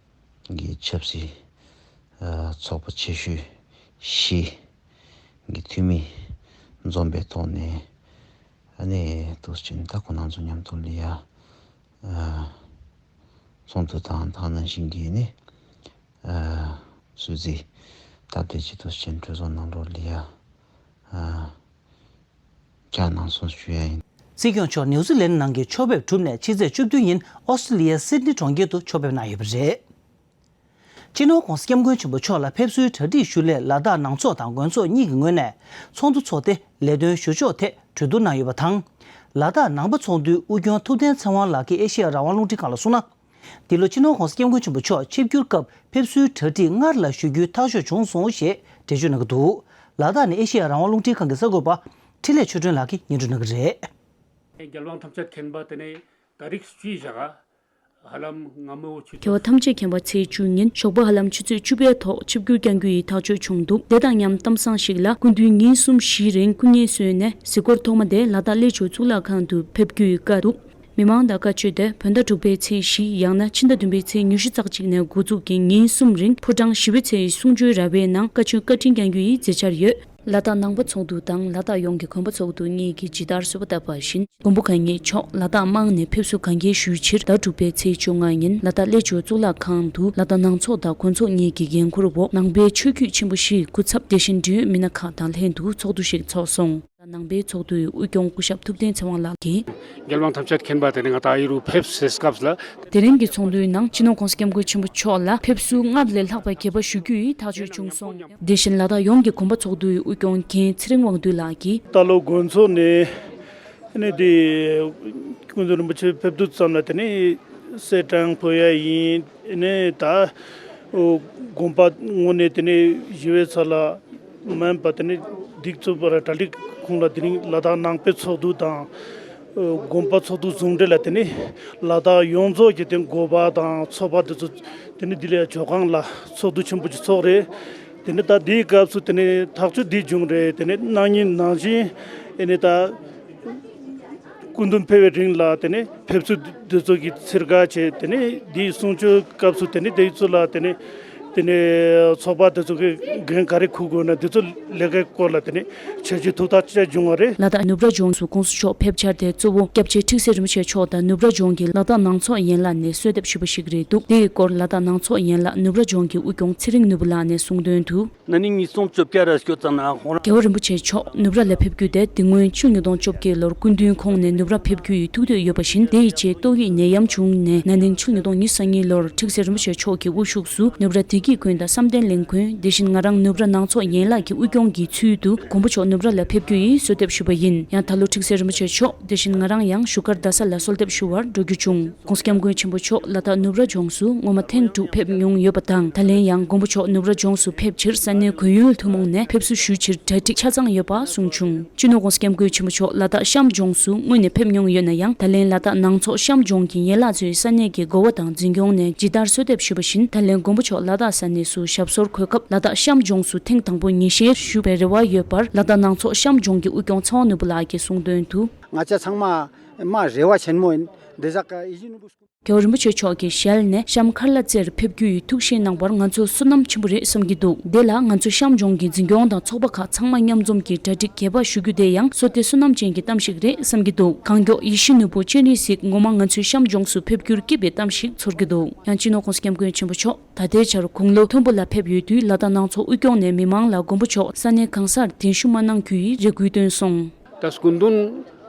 གྱི་ཆབ་སྲིད་ཨ་ཚོགས་པ་ཆེ་ཤོས་བཞི་གི་འཐུས་མི་འཛོམས་པའི་ཐོག་ནས་ཨ་ནི་དུས་ཆེན་ད་ཁོ་རང་ཚོ་མཉམ་དུ་ལ་ཡ་ཨ་ཚོགས་འདུ་དང་དེ་ནང་བཞིན་གྱི་ནི་ཨ་གསོལ་ཚིགས་སྟབས་བདེ་ཅིག་དུས་ཆེན་གྲོས་ཚོགས་ནང་ལོགས་ལ་ཡ་ཨ་བཅར་གནང་སོང་ཞུ་ཡ་ཡིན། སྲིད་སྐྱོང་མཆོག་ནིའུ་ཛི་ལན་ནང་གི་ཕྱོགས་ཕེབས་གྲུབ་ནས་ཕྱི་ཚེས་བཅུ་བདུན་ཉིན་ཨོ་སི་ཀྲི་ལི་ཡའི་སིད་ནི་གྲོང་ཁྱེར་དུ་ཕྱོགས་ཕེབས་གནང་ཡོད་པ་རེད། སྤྱི་ནོར་༸གོང་ས་༸སྐྱབས་མགོན་ཆེན་པོ་མཆོག་ལ་ཕེབས་བསུའི་གྲ་སྒྲིག་ཞུ་སླད་ལ་དྭགས་ནང་ཚོགས་དང་མགོན་ཚོགས་གཉིས་ཀྱི་ངོས་ནས་ཚོགས་འདུ་འཚོགས་ཏེ་ལས་དོན་ཞུ་ཕྱོགས་ཐད་གྲོས་བསྡུར་གནང་ཡོད་པ་དང་། ལ་དྭགས་ནང་པ་ཚོགས་འདུའི་དབུ་སྐྱོང་ཐུབ་བསྟན་ཚེ་དབང་ལགས་ཀྱིས་ཨེ་ཤེ་ཡ་རང་དབང་རླུང་འཕྲིན་ཁང་ལ་གསུངས་ན། འདི་ལོ་སྤྱི་ནོར་༸གོང་ས་༸སྐྱབས་མགོན་ཆེན་པོ་མཆོག་ཆིབས་བསྒྱུར་སྐབས་ཕེབས་བསུའི་གྲ་སྒྲིག་སྔར་ལ་ཞུ་རྒྱུའི་ཐག་གཅོད་བྱུང་སོང་ཞེས་འགྲེལ་བརྗོད་གནང་གི་འདུག་ལ་དྭགས་ནས་ཨེ་ཤེ་ཡ་རང་དབང་རླུང་འཕྲིན་ཁང་གི་གསར་འགོད་པ་འཕྲིན་ལས་ཆོས་སྒྲོན་ལགས་ཀྱིས་སྙན་སྒྲོན་གནང་གི་རེད། རྒྱལ་དབང་ཐམས་ཅད་མཁྱེན་པ་དེ་ནས་ད་རིགས་སྤྱི་བཞག་ཧ་ལམ་སྔ་མོ་ཆུ་ཚོད། རྒྱལ་བ་ཐམས་ཅད་མཁྱེན་པ་ཚེས་བཅུ་ཉིན་ཞོགས་པ་ཧ་ལམ་ཆུ་ཚོད་བཅུ་པའི་ཐོག་ཆིབས་བསྒྱུར་བསྐྱང་རྒྱུ་ཡི་ཐག་གཅོད་བྱུང་འདུག་དེ་དང་མཉམ་གཏམ་བཟང་ཞིག་ལ་སྐུ་མདུན་ཉིན་གསུམ་བཞིའི་རིང་སྐུ་ངལ་གསོས་ནས་གཟིགས་སྐོར་ཐོག་མ་དེ་ལ་དྭགས་གླེ་མཆོག་གཙུག་ལག་ཁང་དུ་ཕེབས་རྒྱུ་ཡི་བཀའ་འདུག་མི་མང་དང་བཀའ་ཆོས་དེ་བོད་ཟླ་དྲུག་པའི་ཚེས་བཞི་ཡང་ན་ཕྱི་ཟླ་བདུན་པའི་ཚེས་ཉི་ཤུ་རྩ་གཅིག་ནས་འགོ་འཛུགས་ཀྱིས་ཉིན་གསུམ་རིང་ཕོ་བྲང་ཞི་བའི་ཚལ་གསུང་ཆོས་ར་བའི་ནང་བཀའ་ཆོས་བཀའ་དྲིན་བསྐྱང་རྒྱུ་ཡི་མཛད་འཆར་ཡོད། ལ་དྭགས་ནང་པ་ཚོགས་འདུ་དང་ལ་དྭགས་ཡོངས་ཀྱི་དགོན་པ་ཚོགས་འདུ་གཉིས་ཀྱིས་ཇི་ལྟར་གསོལ་བ་བཏབ་པ་བཞིན་མགོན་པོ་གང་ཉིད་མཆོག་ལ་དྭགས་དམངས་ནས་ཕེབས་བསུ་གང་རྒྱས་ཞུའི་ཕྱིར་ཟླ་དྲུག་པའི་ཚེས་བཅོ་ལྔ་ཉིན་ལ་དྭགས་གླེ་མཆོག་གཙུག་ལག་ཁང་དུ་ལ་དྭགས་ནང་ཚོགས་དང་དགོན་ཚོགས་གཉིས་ཀྱི་འགན་འཁུར་འོག་ནང་པའི་ཆོས་བརྒྱུད་ཆེན་པོ་བཞིའི་སྐུ་ཚབ་དེ་བཞིན་འབྲེལ་ཡོད་མི་སྣ་ཁག་དང་ལྷན་དུ་ཚོགས་འདུ་ཞིག་ཚོགས་སོང་། ནང་པའི་ཚོགས་འདུའི་དབུ་སྐྱོང་སྐུ་ཞབས་ཐུབ་བསྟན་ཚེ་དབང་ལགས་ཀྱིས། རྒྱལ་དབང་ཐམས་ཅད་མཁྱེན་པ་དེ་ནི་ང་དང་ཨ་རུ་ཕེབས་སའི་སྐབས་ལ། དེ་རིང་གི་ཚོགས་འདུའི་ནང་སྤྱི་ནོར་༸གོང་ས་༸སྐྱབས་མགོན་ཆེན་པོ་མཆོག་ལ་ཕེབས་བསུ་སྔར་ལས་ལྷག་པའི་དགྱེས་པ་ཞུ་རྒྱུ་ཡི་ཐག་གཅོད་བྱུང་སོང་། དེ་བཞིན་ལ་དྭགས་ཡོངས་ཀྱི་དགོན་པ་ཚོགས་འདུའི་དབུ་སྐྱོང་མཁན་ཚེ་རིང་དབང་འདུས་ལགས་ཀྱིས། རྟ་ལོག་དགོན་ཚོགས་ནས་ནི་དེ་ཀུན་འདུས་རིན་པོ་ཆེ་ཕེབས་དུས་ཙམ་ལ་དེ་ནི་གསེར་ཕྲེང་ཕུལ་ཡ་ཡིན། ནས་ད་དགོན་པ་དངོས་གནས་དེ་ནས་ཞི་བའི་ཚལ་ལ་མེན་པ་དེ་ནས་སྡིགས་ཚུགས་པར་གྲ་སྒྲིག་ཁོང་ལ་དེ་རིང་ལ་དྭགས་ནང་པའི་ཚོགས་འདུ་དང་དགོན་པ་ཚོགས་འདུ་ཟུང་འབྲེལ་ལ་དེ་ནས་ལ་དྭགས་ཡོངས་རྫོགས་ཀྱི་དེ་འགོ་པ་དང་ཚོགས་པ་དེ་ཚོ་དེ་ནས་འདི་ལ་ཇོ་ཁང་ལ་ཚོགས་འདུ་ཆེན་པོ་ཅིག་ཚོགས་རེད། དེ་ནས་ད་འདིའི་སྐབས་སུ་དེ་ནས་ཐག་གཅོད་འདི་བྱུང་རེད། དེ་ནས་གནངས་ཉིན་ནང་བཞིན་ཨེ་ནས་ད། སྐུ་མདུན་ཕེབས་པའི་རིང་ལ་དེ་ནས་ཕེབས་བསུ་དེ་ཚོ་གི་ཚིར་ཁ་བྱས། དེ་ནས་འདིའི་གསུང་ཆོས་སྐབས་སུ་དེ་ནས་དེ་ཚོ་ལ་དེ་ནས་དེ་ནས་ཚོགས་པ་དེ་ཚོ་གི་འགན་ག་རེ་འཁུར་དགོས་ན་དེ་ཚོ་ལས་ཀའི་སྐོར་ལ་དེ་ནས་བྱས་རྗེས་ཐུགས་ཐག་བཅད་བྱུང་བ་རེད། ལ་དྭགས་ནུབ་ར་ལྗོངས་སུ་༸གོང་ས་མཆོག་ཕེབས་འཆར་དེ་གཙོ་བོ་སྐྱབས་རྗེ་ཁྲི་སྲོང་ལྡེ་བཙན་རིན་པོ་ཆེ་མཆོག་དང་ནུབ་ར་ལྗོངས་ཀྱི་ལ་དྭགས་ནང་ཚོགས་ཡན་ལག་ནས་གསོལ་འདེབས་ཞུས་པ་ཞིག་རེད་འདུག་དེའི་སྐོར་ལ་དྭགས་ནང་ཚོགས་ཡན་ལག་ནུབ་ར་ལྗོངས་ཀྱི་དབུ་སྐྱོང་ཚེ་རིང་ནོར་བུ་ལགས་ནས་གསུངས་དོན་དུ། ན་ནིང་ཉིས་སྟོང་བཅོ་བརྒྱད་ར་སྐྱོད་ཙམ་ན་ཧོང་རྒྱལ་བ་རིན་པོ་ཆེ་མཆོག་ནུབ་ར་ལ་ཕེབས་རྒྱུ་དེ་དེ་སྔོན་ཕྱི་ལོ་ཉིས་སྟོང་བཅོ་བརྒྱད་ལོར་སྐུ་མདུན་ཁོང་ནས་ནུབ་ར་ཕེབས་རྒྱུ་ཡི་ཐུགས་འདོད་ཡོད་པ་བཞིན། དེ་ཡི་རྗེས་ཏོག་དབྱིབས་ནད་ཡམས་བྱུང་ནས་ན་ནིང་ཕྱི་ལོ་ཉིས་སྟོང་ཉི་ཤུ་རྩ་གཉིས་ལོར་ཁྲི་སྲོང་ལྡེ་བཙན་རིན་པོ་ཆེ་མཆོག་གི་དབུ་བཞུགས་སུ་ནུབ་ར་བདེ་སྐྱིད་དགོན་དང་བསམ་གཏན་གླིང་དགོན། དེ་བཞིན་ང་རང་ནུབ་ར་ནང་ཚོགས་ཡན་ལག་གི་དབུ་སྐྱོང་གི་ཚུལ་དུ་མགོན་པོ་མཆོག་ནུབ་ར་ལ་ཕེབས་རྒྱུ་ཡི་གསོལ་འདེབས་ཞུས་པ་ཡིན། ཡང་ད་ལོ་ཁྲི་སྲོང་ལྡེ་བཙན་རིན་པོ་ཆེ་མཆོག་དེ་བཞིན་ང་རང་ཡང་བཞུགས་སྒར་རྡ་ས་ལ་གསོལ་འདེབས་ཞུ་བར་འགྲོ་རྒྱུ་བྱུང་། ༸གོང་ས་༸སྐྱབས་མགོན་ཆེན་པོ་མཆོག་ལ་དྭགས་ནུབ་ར་ལྗོངས་སུ་སྔོན་མ་ཐེངས་དྲུག་ཕེབས་མྱོང་ཡོད་པ་དང་། ད་ལན་ཡང་མགོན་པོ་མཆོག་ནུབ་ར་ལྗོངས་སུ་ཕེབས་ཕྱིར་ས་གནས་གོས་ཡུལ་ཐུན་མོང་ནས་ཕེབས་བསུ་ཞུ་ཕྱིར་གྲ་སྒྲིག་ཆ་ཚང་ཡོད་པ་གསུངས་བྱུང་། སྤྱི་ནོར་༸གོང་ས་༸སྐྱབས་མགོན་ཆེན་པོ་མཆོག་ལ་དྭགས་གཤམ་ལྗོངས་སུ་སྔོན་ནས་ཕེབས་མྱོང་ཡོད་ན་ཡང་། ད་ལན་ལ་དྭགས་ནང་ཚོགས་གཤམ་ལྗོངས་ཀྱི་ཡན་ལག་ཚོའི་ས་གནས་ཀྱི་འགོ་བ་དང་འཛིན་སྐྱོང་ནས་ཇི་ལྟར་གསོལ་འདེབས་ཞུས་པ་བཞིན། ད་ལན་མགོན་པོ་མཆོག་ལ་དྭགས་ས་གནས་སུ་ཞབས་སོར་འཁོད་སྐབས་ལ་དྭགས་གཤམ་ལྗོངས་སུ་ཐེངས་དང་པོ་ཉིན་ཤས་བཞུགས་པའི་རེ་བ་ཡོད་པར་ལ་དྭགས་ནང་ཚོགས་གཤམ་ལྗོངས་ཀྱི་དབུ་སྐྱོང་ཚེ་དབང་ནོར་བུ་ལགས་ཀྱིས་གསུངས་དོན་དུ། ང་ཚོ་ཚང་མ་མ་རེ་བ་ཆེན་མོ་ཡིན། འདི་ཟ་ཀ་ཨི་ཇི་ནུ་བུ་སྐུ། རྒྱལ་བ་རིན་པོ་ཆེ་མཆོག་གི་ཞལ་ནས་གཤམ་མཁར་ལ་རྩེར་ཕེབས་རྒྱུ་ཡི་ཐུགས་བཞེད་གནང་བར་ང་ཚོ་བསོད་ནམས་ཆེན་པོ་རེད་བསམ་གྱི་འདུག་དེ་ལ་ང་ཚོ་གཤམ་ལྗོངས་ཀྱི་འཛིན་སྐྱོང་དང་ཚོགས་པ་ཁག་ཚང་མ་མཉམ་འཛོམས་ཀྱིས་གྲ་སྒྲིག་རྒྱས་པ་ཞུ་རྒྱུ་དེ་ཡང་བསོད་བདེ་བསོད་ནམས་ཅན་གྱི་གཏམ་ཞིག་རེད་བསམ་གྱི་འདུག་གང་མགྱོགས་ཡིད་བཞིན་ནོར་བུ་སྤྱན་རས་གཟིགས་ངོ་མ་ང་ཚོའི་གཤམ་ལྗོངས་སུ་ཕེབས་རྒྱུར་སྐྱིད་པའི་གཏམ་ཞིག་ཚོར་གྱི་འདུག་ཡང་སྤྱི་ནོར་༸གོང་ས་༸སྐྱབས་མགོན་ཆེན་པོ་མཆོག་ད་ལྟའི་ཆར་དགུང་ལོ་མཐོན་པོ་ལ་ཕེབས་ཡོད་དུས་ལ་དྭགས་ནང་ཚོགས་དབུ་སྐྱོང་ནས་མི་མང་ལ་མགོན་པོ་མཆོག་ས་གནས་གང་སར་གདན་ཞུ་མ་གནང་རྒྱུ་ཡི་རེ་སྐུལ་བཏོན་སོང་། ད་སྐུ་མདུན་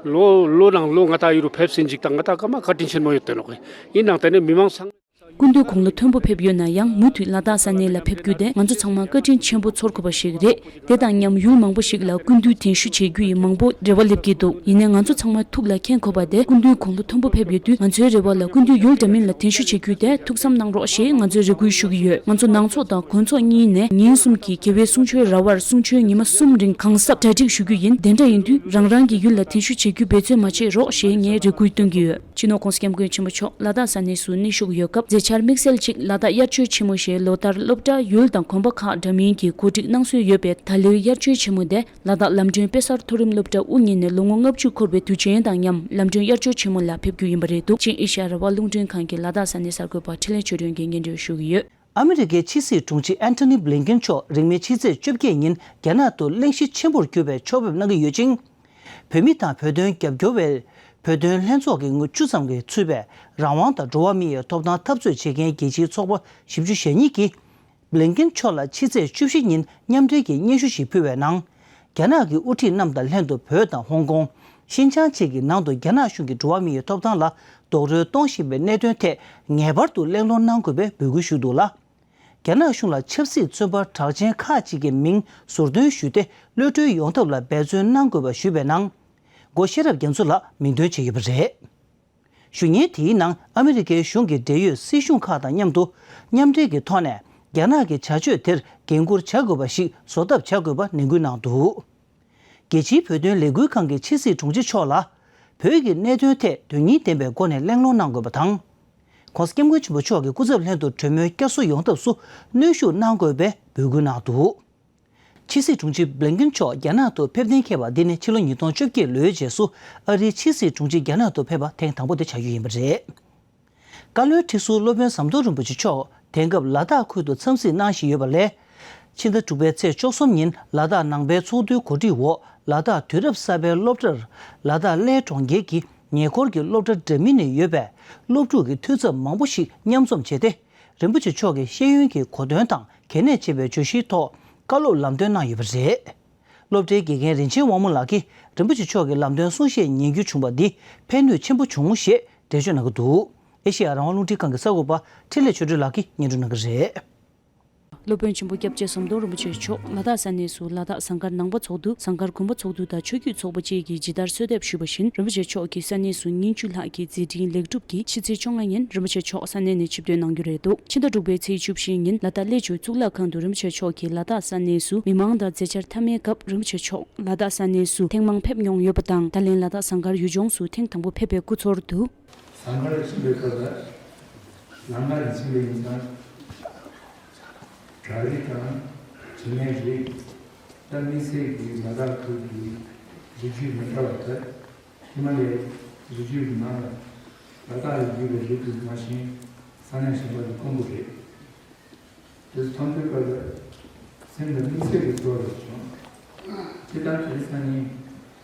ལོ་ལོ་ནང་ལོ་ང་ད་ཡུ་རུ་ཕེབས་ཟིན་ཅིག་དང་ང་ད་ཀ་མ་བཀའ་དྲིན་ཆེན་མོ་ཡོད་དེ་ནོ་གི་ཡིན་ནང་དེ་ནས་མི་མང་ཚང་། སྐུ་མདུན་དགུང་ལོ་མཐོན་པོ་ཕེབས་ཡོད་ན་ཡང་མུ་མཐུད་ལ་དྭགས་ས་གནས་ལ་ཕེབས་རྒྱུ་དེ་ང་ཚོ་ཚང་མ་བཀའ་དྲིན་ཆེན་པོ་ཚོར་དགོས་པ་ཞིག་རེད། དེ་དང་མཉམ་ཡུལ་མང་པོ་ཞིག་ལ་སྐུ་མདུན་གདན་ཞུ་བྱེད་རྒྱུ་ཡི་མང་པོ་རེ་བ་སླེབས་ཀྱི་འདུག་ཡིན་ནའི་ང་ཚོ་ཚང་མ་ཐུགས་ལ་མཁྱེན་དགོས་པ་དེ་སྐུ་མདུན་དགུང་ལོ་མཐོན་པོ་ཕེབས་ཡོད་དུས་ང་ཚོའི་རེ་བ་ལ་སྐུ་མདུན་ཡུལ་འདྲ་མིན་ལ་གདན་ཞུ་བྱེད་རྒྱུ་དེ་ཐུགས་བསམ་གནང་རོགས་ཞེས་ང་ཚོས་རེ་སྐུལ་ཞུ་གི་ཡོད། ང་ཚོ་ནང་ཚོགས་དང་དགོན་ཚོགས་གཉིས་ནས་ཉིན་གསུམ་གྱི་དགེ་བའི་གསུང་ཆོས་ར་བར་གསུང་ཆོས་ཉི་མ་གསུམ་རིང་གང་ཟབ་གྲ་སྒྲིག་ཞུ་རྒྱུ་ཡིན། དེ་འདྲ་ཡིན་དུས་རང་རང་གི་ཡུལ་ལ་གདན་ཞུ་བྱེད་རྒྱུ་འབད་བརྩོན་མ་བྱེད་རོགས་ཞེས་ངས་རེ་སྐུལ་གཏོང་གི་ཡོད། སྤྱི་ནོར་༸གོང་ས་༸སྐྱབས་མགོན་ཆེན་པོ་མཆོག་ལ་དྭགས་ས་གནས་སུ་གནས་བཞུགས་ཡོད་སྐབས་མཛད་ ཆར་དམིགས་བསལ་གཅིག་ལ་དྭགས་དབྱར་ཆོས་ཆེན་མོ་ཞེས་ལོ་ལྟར་སློབ་གྲྭ་ཡུལ་དང་གོམ་པ་ཁག་འདྲ་མིན་གྱིས་གོ་སྒྲིག་གནང་སྲོལ་ཡོད་པས། ད་ལོའི་དབྱར་ཆོས་ཆེན་མོ་དེ་ལ་དྭགས་ལམ་སྒྲོན་དཔེ་གསར་མཐོ་རིམ་སློབ་གྲྭ་དབུ་བརྙེས་ནས་ལོ་ངོ་ལྔ་བཅུ་འཁོར་བའི་དུས་ཆེན་དང་མཉམ་ལམ་སྒྲོན་དབྱར་ཆོས་ཆེན་མོ་ལ་ཕེབས་རྒྱུ་ཡིན་པ་རེད་འདུག་ཅིན་ཨེ་ཤ་ཡ་རང་དབང་རླུང་འཕྲིན་ཁང་གི་ལ་དྭགས་ས་གནས་གསར་འགོད་པ་འཕྲིན་ལས་ཆོས་སྒྲོན་གྱིས་སྙན་སྒྲོན་ཞུ་གི་ཡོད། ཨ་མི་རི་ཀའི་ཕྱི་སྲིད་དྲུང་ཆེ་ཨན་ཐོ་ནི་བྷི་ལིན་ཀེན་མཆོག་རིང་མིན་ཕྱི་ཚེས་བཅོ་བརྒྱད་ཉིན་རྒྱ་ནག་ཏུ་གླེང་གཞི་ཆེན་པོར་གྱུར་བའི་ཕྱོགས་ཕེབས་གནང་གི་ཡོད་ཅིང་། བོད་མི་དང་བོད་དོན་རྒྱབ་སྐྱོར་བའི་བོད་དོན་ལྷན་ཚོགས་ཀྱི་ངོས་བཅུ་ཙམ་གྱིས་ཚུད་པའི་རང་དབང་དང་འགྲོ་བ་མིའི་ཐོབ་ཐང་འཐབ་རྩོད་བྱེད་མཁན་རྒྱལ་སྤྱིའི་ཚོགས་པ་བཞི་བཅུ་ཞེ་གཉིས་ཀྱིས། བྷི་ལིན་ཀེན་མཆོག་ལ་ཕྱི་ཚེས་བཅུ་བཞི་ཉིན་མཉམ་འབྲེལ་གྱི་སྙན་ཞུ་ཞིག་ཕུལ་བའི་ནང་། རྒྱ་ནག་གི་དབུ་ཁྲིད་རྣམས་དང་ལྷན་དུ་བོད་དང་ཧོང་ཀོང་། ཤིན་ཅང་བཅས་ཀྱི་ནང་དུ་རྒྱ་ནག་གཞུང་གིས་འགྲོ་བ་མིའི་ཐོབ་ཐང་ལ་རྡོག་རོལ་གཏོང་བཞིན་པའི་གནད་དོན་ཐད་ངེས་པར་དུ་གླེང་སློང་གནང་དགོས་པའི་འབོད་སྐུལ་ཞུས་འདུག་ལ། རྒྱ་ནག་གཞུང་ལ་ཆབ་སྲིད་བཙོན་པ་གྲགས་ཅན་ཁག་ཅིག་གི་མིང་ཟུར་འདོན་ཞུས་ཏེ། གློད་གྲོལ་ཡོང་ཐབས་ལ་འབད་བརྩོན་གནང་དགོས་པ་ཞུས་པའི་ནང་། མགོ་ཤེས་རབ་རྒྱ་མཚོ་ལགས་མིང་འདོན་བྱས་ཡོད་པ་རེད། ཞུ་སྙན་དེའི་ནང་ཨ་མི་རི་ཀའི་གཞུང་གི་འབྲེལ་ཡོད་སྲིད་གཞུང་ཁག་དང་མཉམ་དུ་མཉམ་འབྲེལ་གྱི་ཐོག་ནས་རྒྱ་ནག་གི་བྱ་སྤྱོད་དེར་འགན་འཁུར་བྱ་དགོས་པ་ཞིག་བཟོ་ཐབས་བྱ་དགོས་པ་ནན་སྐུལ་གནང་འདུག་རྒྱལ་སྤྱིའི་བོད་དོན་ལས་འགུལ་ཁང་གི་ཕྱི་སྲིད་དྲུང་ཆེ་མཆོག་ལ་བོད་ཀྱི་གནད་དོན་ཐད་དོན་སྙིང་ལྡན་པའི་སྒོ་ནས་གླེང་སློང་གནང་དགོས་པ་དང་། ྋགོང་ས་ྋསྐྱབས་མགོན་ཆེན་པོ་མཆོག་གི་སྐུ་ཚབ་ལྷན་དུ་གྲོས་མོལ་བསྐྱར་གསོ་ཡོང་ཐབས་སུ་གནོན་ཤུགས་གནང་དགོས་པའི་འབོད་སྐུལ་གནང་འདུག་ཕྱི་སྲིད་དྲུང་ཆེ་བྷི་ལིན་ཀེན་མཆོག་རྒྱ་ནག་ཏུ་ཕེབས་གཏན་འཁེལ་བ་འདི་ནི་ཕྱི་ལོ་ཉིས་སྟོང་བཅོ་བརྒྱད་ལོའི་རྗེས་སུ་ཨ་རིའི་ཕྱི་སྲིད་དྲུང་ཆེ་རྒྱ་ནག་ཏུ་ཕེབས་པ་ཐེངས་དང་པོ་དེ་ཆགས་རྒྱུ་ཡིན་པ་རེད། བཀའ་བློན་ཁྲི་ཟུར་སློབ་དཔོན་ཟམ་གདོང་རིན་པོ་ཆེ་མཆོག་དེང་སྐབས་ལ་དྭགས་ཁུལ་དུ་འཚམས་གཟིགས་གནང་བཞིན་ཡོད་པ་ལས། ཕྱི་ཟླ་དྲུག་པའི་ཚེས་བཅུ་གསུམ་ཉིན་ལ་དྭགས་ནང་པའི་ཚོགས་འདུའི་གོ་སྒྲིག་འོག་ལ་དྭགས་དུས་རབས་གསར་པའི་སློབ་གྲྭར་ལ་དྭགས་གླེ་གྲོང་ཁྱེར་གྱི་ཉེ་འཁོར་གྱི་སློབ་གྲྭ་འདྲ་མིན་ནས་ཡོད་པའི་སློབ་ཕྲུག་གི་འཐུས་ཚབ་མང་པོ་ཞིག་མཉམ་འཛོམས་བྱས་ཏེ། རིན་པོ་ཆེ་མཆོག་གི་ཤེས་ཡོན་གྱི་གོ་དོན་དང་གལ་གནད་ཆེ་བའི་བརྗོད་གཞིའི་ཐོག་བཀའ་སློབ་ལམ་སྟོན་གནང་ཡོད་པ་རེད། སློབ་གྲྭའི་དགེ་རྒན་རིན་ཆེན་དབང་མོ་ལགས་ཀྱིས་རིན་པོ་ཆེ་མཆོག་གི་ལམ་སྟོན་གསུང་བཤད་ཉན་རྒྱུ་བྱུང་བ་འདི་ཕན་ནུས་ཆེན་པོ་བྱུང་ཞེས་འགྲེལ་བརྗོད་གནང་གི་འདུག་ཨེ་ཤེ་ཡ་རང་དབང་རླུང་འཕྲིན་ཁང་གི་གསར་འགོད་པ་འཕྲིན་ལས་ཆོས་སྒྲོན་ལགས་ཀྱིས་སྙན་སྒྲོན་གནང་གི་རེད། སློབ་དཔོན་ཆེན་པོ་སྐྱབས་རྗེ་ཟམ་གདོང་རིན་པོ་ཆེ་མཆོག་ལ་དྭགས་ས་གནས་སུ་ལ་དྭགས་ཟངས་དཀར་ནང་པ་ཚོགས་འདུ། ཟངས་དཀར་དགོན་པ་ཚོགས་འདུ་དང་ཆོས་བརྒྱུད་ཚོགས་པ་བཅས་ཀྱིས་ཇི་ལྟར་གསོལ་འདེབས་ཞུས་པ་བཞིན། རིན་པོ་ཆེ་མཆོག་གིས་ས་གནས་སུ་ཉིན་བཅུ་ལྷག་གི་མཛད་འཕྲིན་ལེགས་གྲུབ་ཀྱིས་ཕྱི་ཚེས་བཅོ་ལྔ་ཉིན་རིན་པོ་ཆེ་མཆོག་ས་གནས་ནས་ཆིབས་བསྒྱུར་གནང་རྒྱུ་རེད་འདུག་ཕྱི་ཟླ་དྲུག་པའི་ཚེས་བཅུ་བཞི་ཉིན་ལ་དྭགས་གླེ་ཆོས་གཙུག་ལག་ཁང་དུ་རིན་པོ་ཆེ་མཆོག་གིས་ལ་དྭགས་ས་གནས་སུ་མི་མང་དང་མཛད་འཆར་མཐའ་མའི་སྐབས། རིན་པོ་ཆེ་མཆོག་ལ་དྭགས་ས་གནས་སུ་ཐེངས་མང་ཕེབས་མྱོང་ཡོད་པ་དང་། ད་ལན་ལ་དྭགས་ཟངས་དཀར་ཡུལ་ལྗོངས་སུ་ཐེངས་དང་པོ་ཕེབས་པའི་སྐུ་ཚོར་དུ། ཟངས་དཀར་ཕྱིན་པའི་སྐབས་ལ་ལམ་ཁ་ནས་ཕྱིན་པ་ཡིན་ཙང་། བྲག་རི་དང་དྲི་མའི་རི། ད་དམིགས་བསལ་གྱི་ལ་དྭགས་ཁུལ་གྱི་རི་རྒྱུད་མི་འདྲ་བ་དང་། ཧི་མ་ལ་ཡའི་རི་རྒྱུད་ཀྱི་ནང་ལ་ལ་དྭགས་ལ་ཡོད་པའི་རི་དེ་མ་གཞི་ས་གནས་གཞན་པ་ལས་དཀོན་པོ་རེད། དེ་ཚོ་མཐོང་དུས་སྐབས་ལ་སེམས་ལ་དམིགས་བསལ་གྱི་ཚོར་བ་ཞིག་བྱུང་། སྤྱིར་བཏང་དེ་རིང་སང་ཉིན་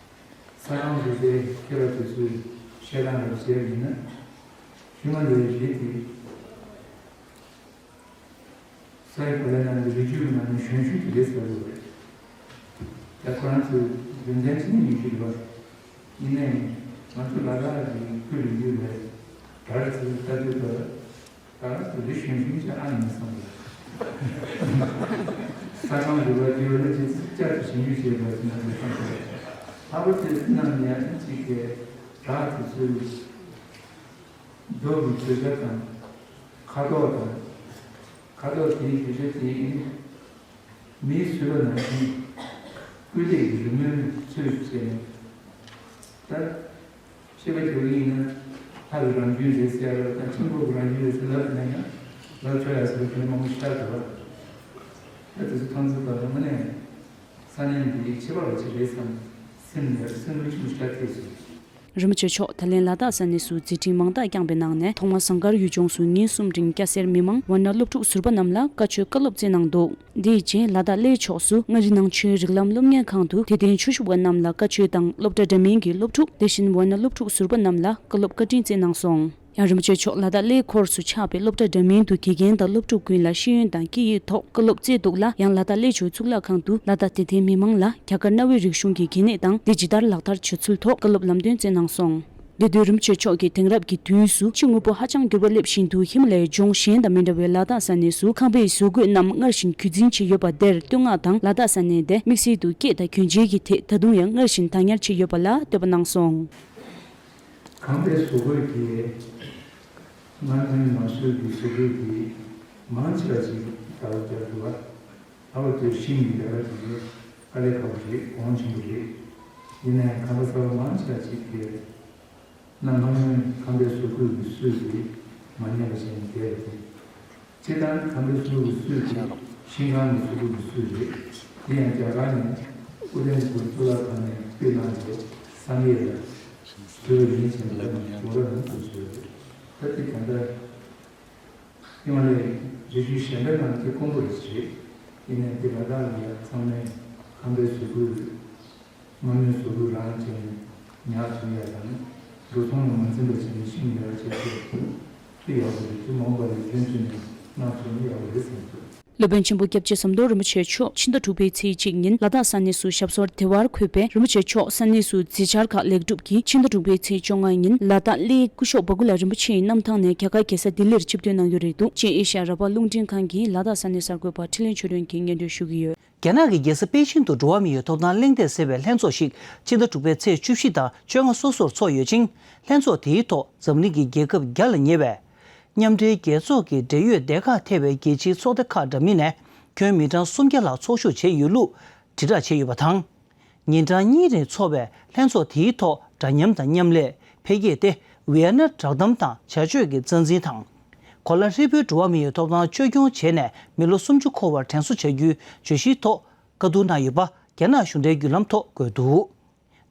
ས་ཁང་འདི་ཚོའི་སྐྱེ་བ་དེ་ཚོའི་བཤད་སྟངས་ལ་བྱས་པ་ཡིན་ན། ཧི་མ་ལ་ཡའི་རི་དེ་ས་ཡི་གོ་ལའི་ནང་གི་རི་རྒྱུད་ཀྱི་ནང་ནས་གཞོན་ཤོས་དེ་རེད་ཟེར་བ་རེད། ད་ཁོ་རང་ཚོའི་རྒྱུན་ལྡན་ཅིག་ནས་ཉུང་ཤོས་རེད་པ། ཡིན་ནའི་ང་ཚོ་ལ་དྭགས་ཀྱི་ཁུལ་ལ་ཡོད་པའི་བྲག་རི་ཚོ་ལ་ལྟ་དུས་སྐབས་ལ། ད་རེས་རི་གཞོན་གཞོན་ཅིག་ཨ་ནི་མི་སོང་། ས་ཁང་རི་བ་དེའི་ལ་ཅིག་བསྐྱར་དུ་ཞིབ་འཇུག་བྱས་པ་ཅིག་ན་དེ་སོང་ཟེར། ལྷག་པར་དུ་དེ་ནང་ནས་ཡང་ཅིག་གིས་བྲག་དེ་ཚོའི་རྡོ་གི་བརྗོད་བྱ་དང་། ཁ་དོག་དང་། ཁ་དོག་དེའི་བརྗོད་བྱ་དེ་མིས་བཟོས་པ་ནང་བཞིན་སྐུལ་འདེད་ཀྱི་རི་མོའི་ཚུལ་བྱས་ནས། ད། ཤེས་པ་རྒྱག་གི་ཡིན་ན། ལྷ་གི་རང་རྒྱུད་རེད་ཟེར་ཡ་རེད་དང་། ཆེན་པོ་གི་རང་རྒྱུད་རེད་ཟེར་ལབ་ན་ཡང་ལབ་ཆོག་ཡ་ཟེར་བ་དེ་མང་པོ་ཤར་འདུག་བ། ད་དེ་ཚོ་མཐོང་ཚུལ་དང་ངོ་ནས་ས་གནས་འདིའི་ཁྱད་པར་བ་ཅིག་རེད་བསམ། སེམས་ནས་སེམས་འགུལ་ཆེན་པོ་ཞིག་སླེབས་སོང་། རིན་པོ་ཆེ་མཆོག་ད་ལན་ལ་དྭགས་ས་གནས་སུ་མཛད་འཕྲིན་མང་དག་བསྐྱངས་པའི་ནང་ནས། ཐོག་མར་ཟངས་དཀར་ཡུལ་ལྗོངས་སུ་ཉིན་གསུམ་རིང་སྐྱ་སེར་མི་མང་ཝ་ན་སློབ་ཕྲུག་ཟུར་པ་རྣམས་ལ་བཀའ་ཆོས་བཀའ་སློབ་སྩལ་གནང་འདུག་དེའི་རྗེས་ལ་དྭགས་གླེ་ཕྱོགས་སུ་མངའ་རིས་ནང་ཆོས་རིགས་ལམ་སློབ་གཉེར་ཁང་དུ་དད་ལྡན་ཆོས་ཞུ་བ་རྣམས་ལ་བཀའ་ཆོས་དང་སློབ་གྲྭ་འདྲ་མིན་གྱི་སློབ་ཕྲུག་དེ་བཞིན་ཝ་ན་སློབ་ཕྲུག་ཟུར་པ་རྣམས་ལ་བཀའ་སློབ་བཀའ་དྲིན་སྩལ་གནང་སོང་། ཡང་རིན་པོ་ཆེ་མཆོག་ལ་དྭགས་གླེ་ཁོར་སུ་ཆགས་པའི་སློབ་གྲྭ་འདྲ་མིན་དུ་དགེ་རྒན་དང་སློབ་ཕྲུག་ཀུན་ལ་ཤེས་ཡོན་དང་སྐད་ཡིག་ཐོག་བཀའ་སློབ་སྩལ་འདུག་ལ། ཡང་ལ་དྭགས་གླེ་ཆོས་གཙུག་ལག་ཁང་དུ་ལ་དྭགས་དད་ལྡན་མི་མང་ལ་རྒྱ་གར་གནའ་བོའི་རིག་གཞུང་གི་གལ་གནད་དང་དེ་ཇི་ལྟར་ལག་བསྟར་བྱ་ཚུལ་ཐོག་བཀའ་སློབ་ལམ་སྟོན་སྩལ་གནང་སོང་། དེ་དུས་རིན་པོ་ཆེ་མཆོག་གིས་དེང་རབས་ཀྱི་དུས་སུ་ཕྱི་དངོས་པོ་ཧ་ཅང་འགྱུར་བ་སླེབས་བཞིན་དུ་ཧི་མ་ལ་ཡའི་ལྗོངས་གཞན་དང་མི་འདྲ་བའི་ལ་དྭགས་ས་གནས་སུ་ཁང་པའི་བཟོ་བཀོད་རྣམས་སྔར་བཞིན་རྒྱུད་འཛིན་བྱས་ཡོད་པ་དེར་བསྟོད་བསྔགས་དང་། ལ་དྭགས་ས་གནས་དེ་དམིགས་བསལ་དུ་སྐད་དང་གྱོན་ཆས་ཀྱི་ཐད་ད་དུང་ཡང་སྔར་བཞིན་བདག་ཉར་བྱས་ཡོད་པ་ལ་བསྟོད་པ་གནང་སོང་། ཁང་པའི་བཟོ་བཀོད་ཀྱི་སྔར་ཐོན་མ་བཟོས་ཀྱི་བཟོ་བཀོད་ཀྱི་མང་ཆེ་བ་ཅིག་ད་ལྟ་བསྐྱར་དུ་བ། ལྷག་པར་དུ་ཤིང་གི་ལས་ཀ་དེ་ཚོ་དཀའ་ལས་ཁག་པོ་རེད། གོང་ཆེན་པོ་རེད། ཡིན་ནའང་ཁང་པ་གསར་པ་མང་ཆེ་བ་ཅིག་གི་གནའ་སྔ་མོའི་ཁང་པའི་བཟོ་བཀོད་ཀྱི་སྲོལ་དེ་ མ་ཉམས་པ་བྱས་ནས་བསྡད་པ་དེ། སྤྱིར་བཏང་ཁམས་པའི་གསུམ་གྱི་སྲོལ་དེ་ཤིང་ཁང་གི་གསོག་པའི་སྲོལ་རེད། དེ་ཡང་རྒྱ་གར་ནས་སྐུ་ཕྲེང་དགུ་གཙུག་ལག་ཁང་ནས་སྤེལ་གནང་བའི་བསམ་ཡས་ལ་བཟོས་པ་ཡིན་ཟེར་ནས་ལབ་ནས་ཇོ་ར་རང་དུ་བཟོས་རེད། ད་དེ་གང་ལྟར་ཡང་ལས་རིགས་རྒྱུད་གཞན་པའི་ནང་དེ་དཀོན་པོ་རེད་ཟེར། ཡིན་ནའི་དེ་ལ་དྭགས་ལ་ཡ་ཚང་མས་ཁམས་པའི་གསོག་པའི་སྔ་མོའི་གཟུགས་པོ་རང་བྱས་ནས་ཉར་ཐུབ་ཡ་དང་། འགྲོ་སོང་ལ་མ་འཛེམ་པ་བྱས་ནས་ཤིང་ཉར་བྱས་ཏེ་ཅི་ཡག་པོ་རེད། ཅི་མ་འོངས་པ་ལ་ཕན་ཚུན་ནས་གནང་ཐུབ་ན་ཡག་པོ་རེད་བསམ་སོང་། སློབ་དཔོན་ཆེན་པོ་སྐྱབས་རྗེ་ཟམ་གདོང་རིན་པོ་ཆེ་མཆོག་ཕྱི་ཟླ་དྲུག་པའི་ཚེས་གཅིག་ཉིན་ལ་དྭགས་ས་གནས་སུ་ཞབས་སོར་བདེ་བར་འཁོད་པས། རིན་པོ་ཆེ་མཆོག་ས་གནས་སུ་མཛད་འཆར་ཁག་ལེགས་གྲུབ་ཀྱིས་ཕྱི་ཟླ་དྲུག་པའི་ཚེས་བཅོ་ལྔ་ཉིན་ལ་དྭགས་གླེའི་སྐུ་ཞབས་བ་ཀུ་ལ་རིན་པོ་ཆེའི་གནམ་ཐང་ནས་རྒྱ་གར་རྒྱལ་ས་ལྡི་ལིར་ཆིབས་བསྒྱུར་གནང་རྒྱུ་རེད་འདུག་ཅེས་ཨེ་ཤ་ཡ་རང་དབང་རླུང་འཕྲིན་ཁང་གི་ལ་དྭགས་ས་གནས་གསར་འགོད་པ་འཕྲིན་ལས་ཆོས་སྒྲོན་གྱིས་སྙན་སྒྲོན་ཞུ་གི་ཡོད། རྒྱ་ནག་གི་རྒྱལ་ས་པེ་ཅིང་དུ་འགྲོ་བ་མིའི་ཐོབ་ཐང་གླེང་སྟེགས་ཟེར་བའི་ལྷན་ཚོགས་ཤིག་ཕྱི་ཟླ་དྲུག་པའི་ཚེས་བཅུ་བཞི་དང་བཅོ་ལྔ་སོ་སོར་ཚོགས་ཡོད་ཅིང་། ལྷན་ཚོགས་དེའི་ཐོག་འཛམ་གླིང་གི་རྒྱལ་ཁབ་བརྒྱ་ལ་ཉེ་བའི་མཉམ་འབྲེལ་རྒྱལ་ཚོགས་ཀྱི་འབྲེལ་ཡོད་སྡེ་ཁག་ཐེ་བའི་རྒྱལ་སྤྱིའི་ཚོགས་སྡེ་ཁག་འདྲ་མིན་ནས་ཁྱོན་མི་གྲངས་སུམ་བརྒྱ་ལྷག་ཚོགས་ཞུགས་བྱས་ཡོད་ལུགས་དྲིལ་བསྒྲགས་བྱས་ཡོད་པ་དང་། ཉིན་གྲངས་གཉིས་རིང་འཚོགས་པའི་ལྷན་ཚོགས་དེའི་ཐོག་འདྲ་མཉམ་དང་མཉམ་ལས་འཕེལ་རྒྱས་ཏེ་ཝི་ཡ་ན་བསྒྲགས་གཏམ་དང་བྱ་སྤྱོད་ཀྱི་རྩ་འཛིན་དང་། གོ་ལ་ཧྲིལ་པོའི་འགྲོ་བ་མིའི་ཐོབ་ཐང་བཅོས་སྐྱོང་བྱས་ནས་མི་ལོ་སུམ་ཅུ་འཁོར་བར་དྲན་གསོ་བྱ་རྒྱུའི་བརྗོད་གཞིའི་ཐོག་བཀའ་བསྡུར་གནང་ཡོད་པ་རྒྱ་ནག་གཞུང་འབྲེལ་བརྒྱུད་ལམ་ཐོག་བཀོད་འདུག་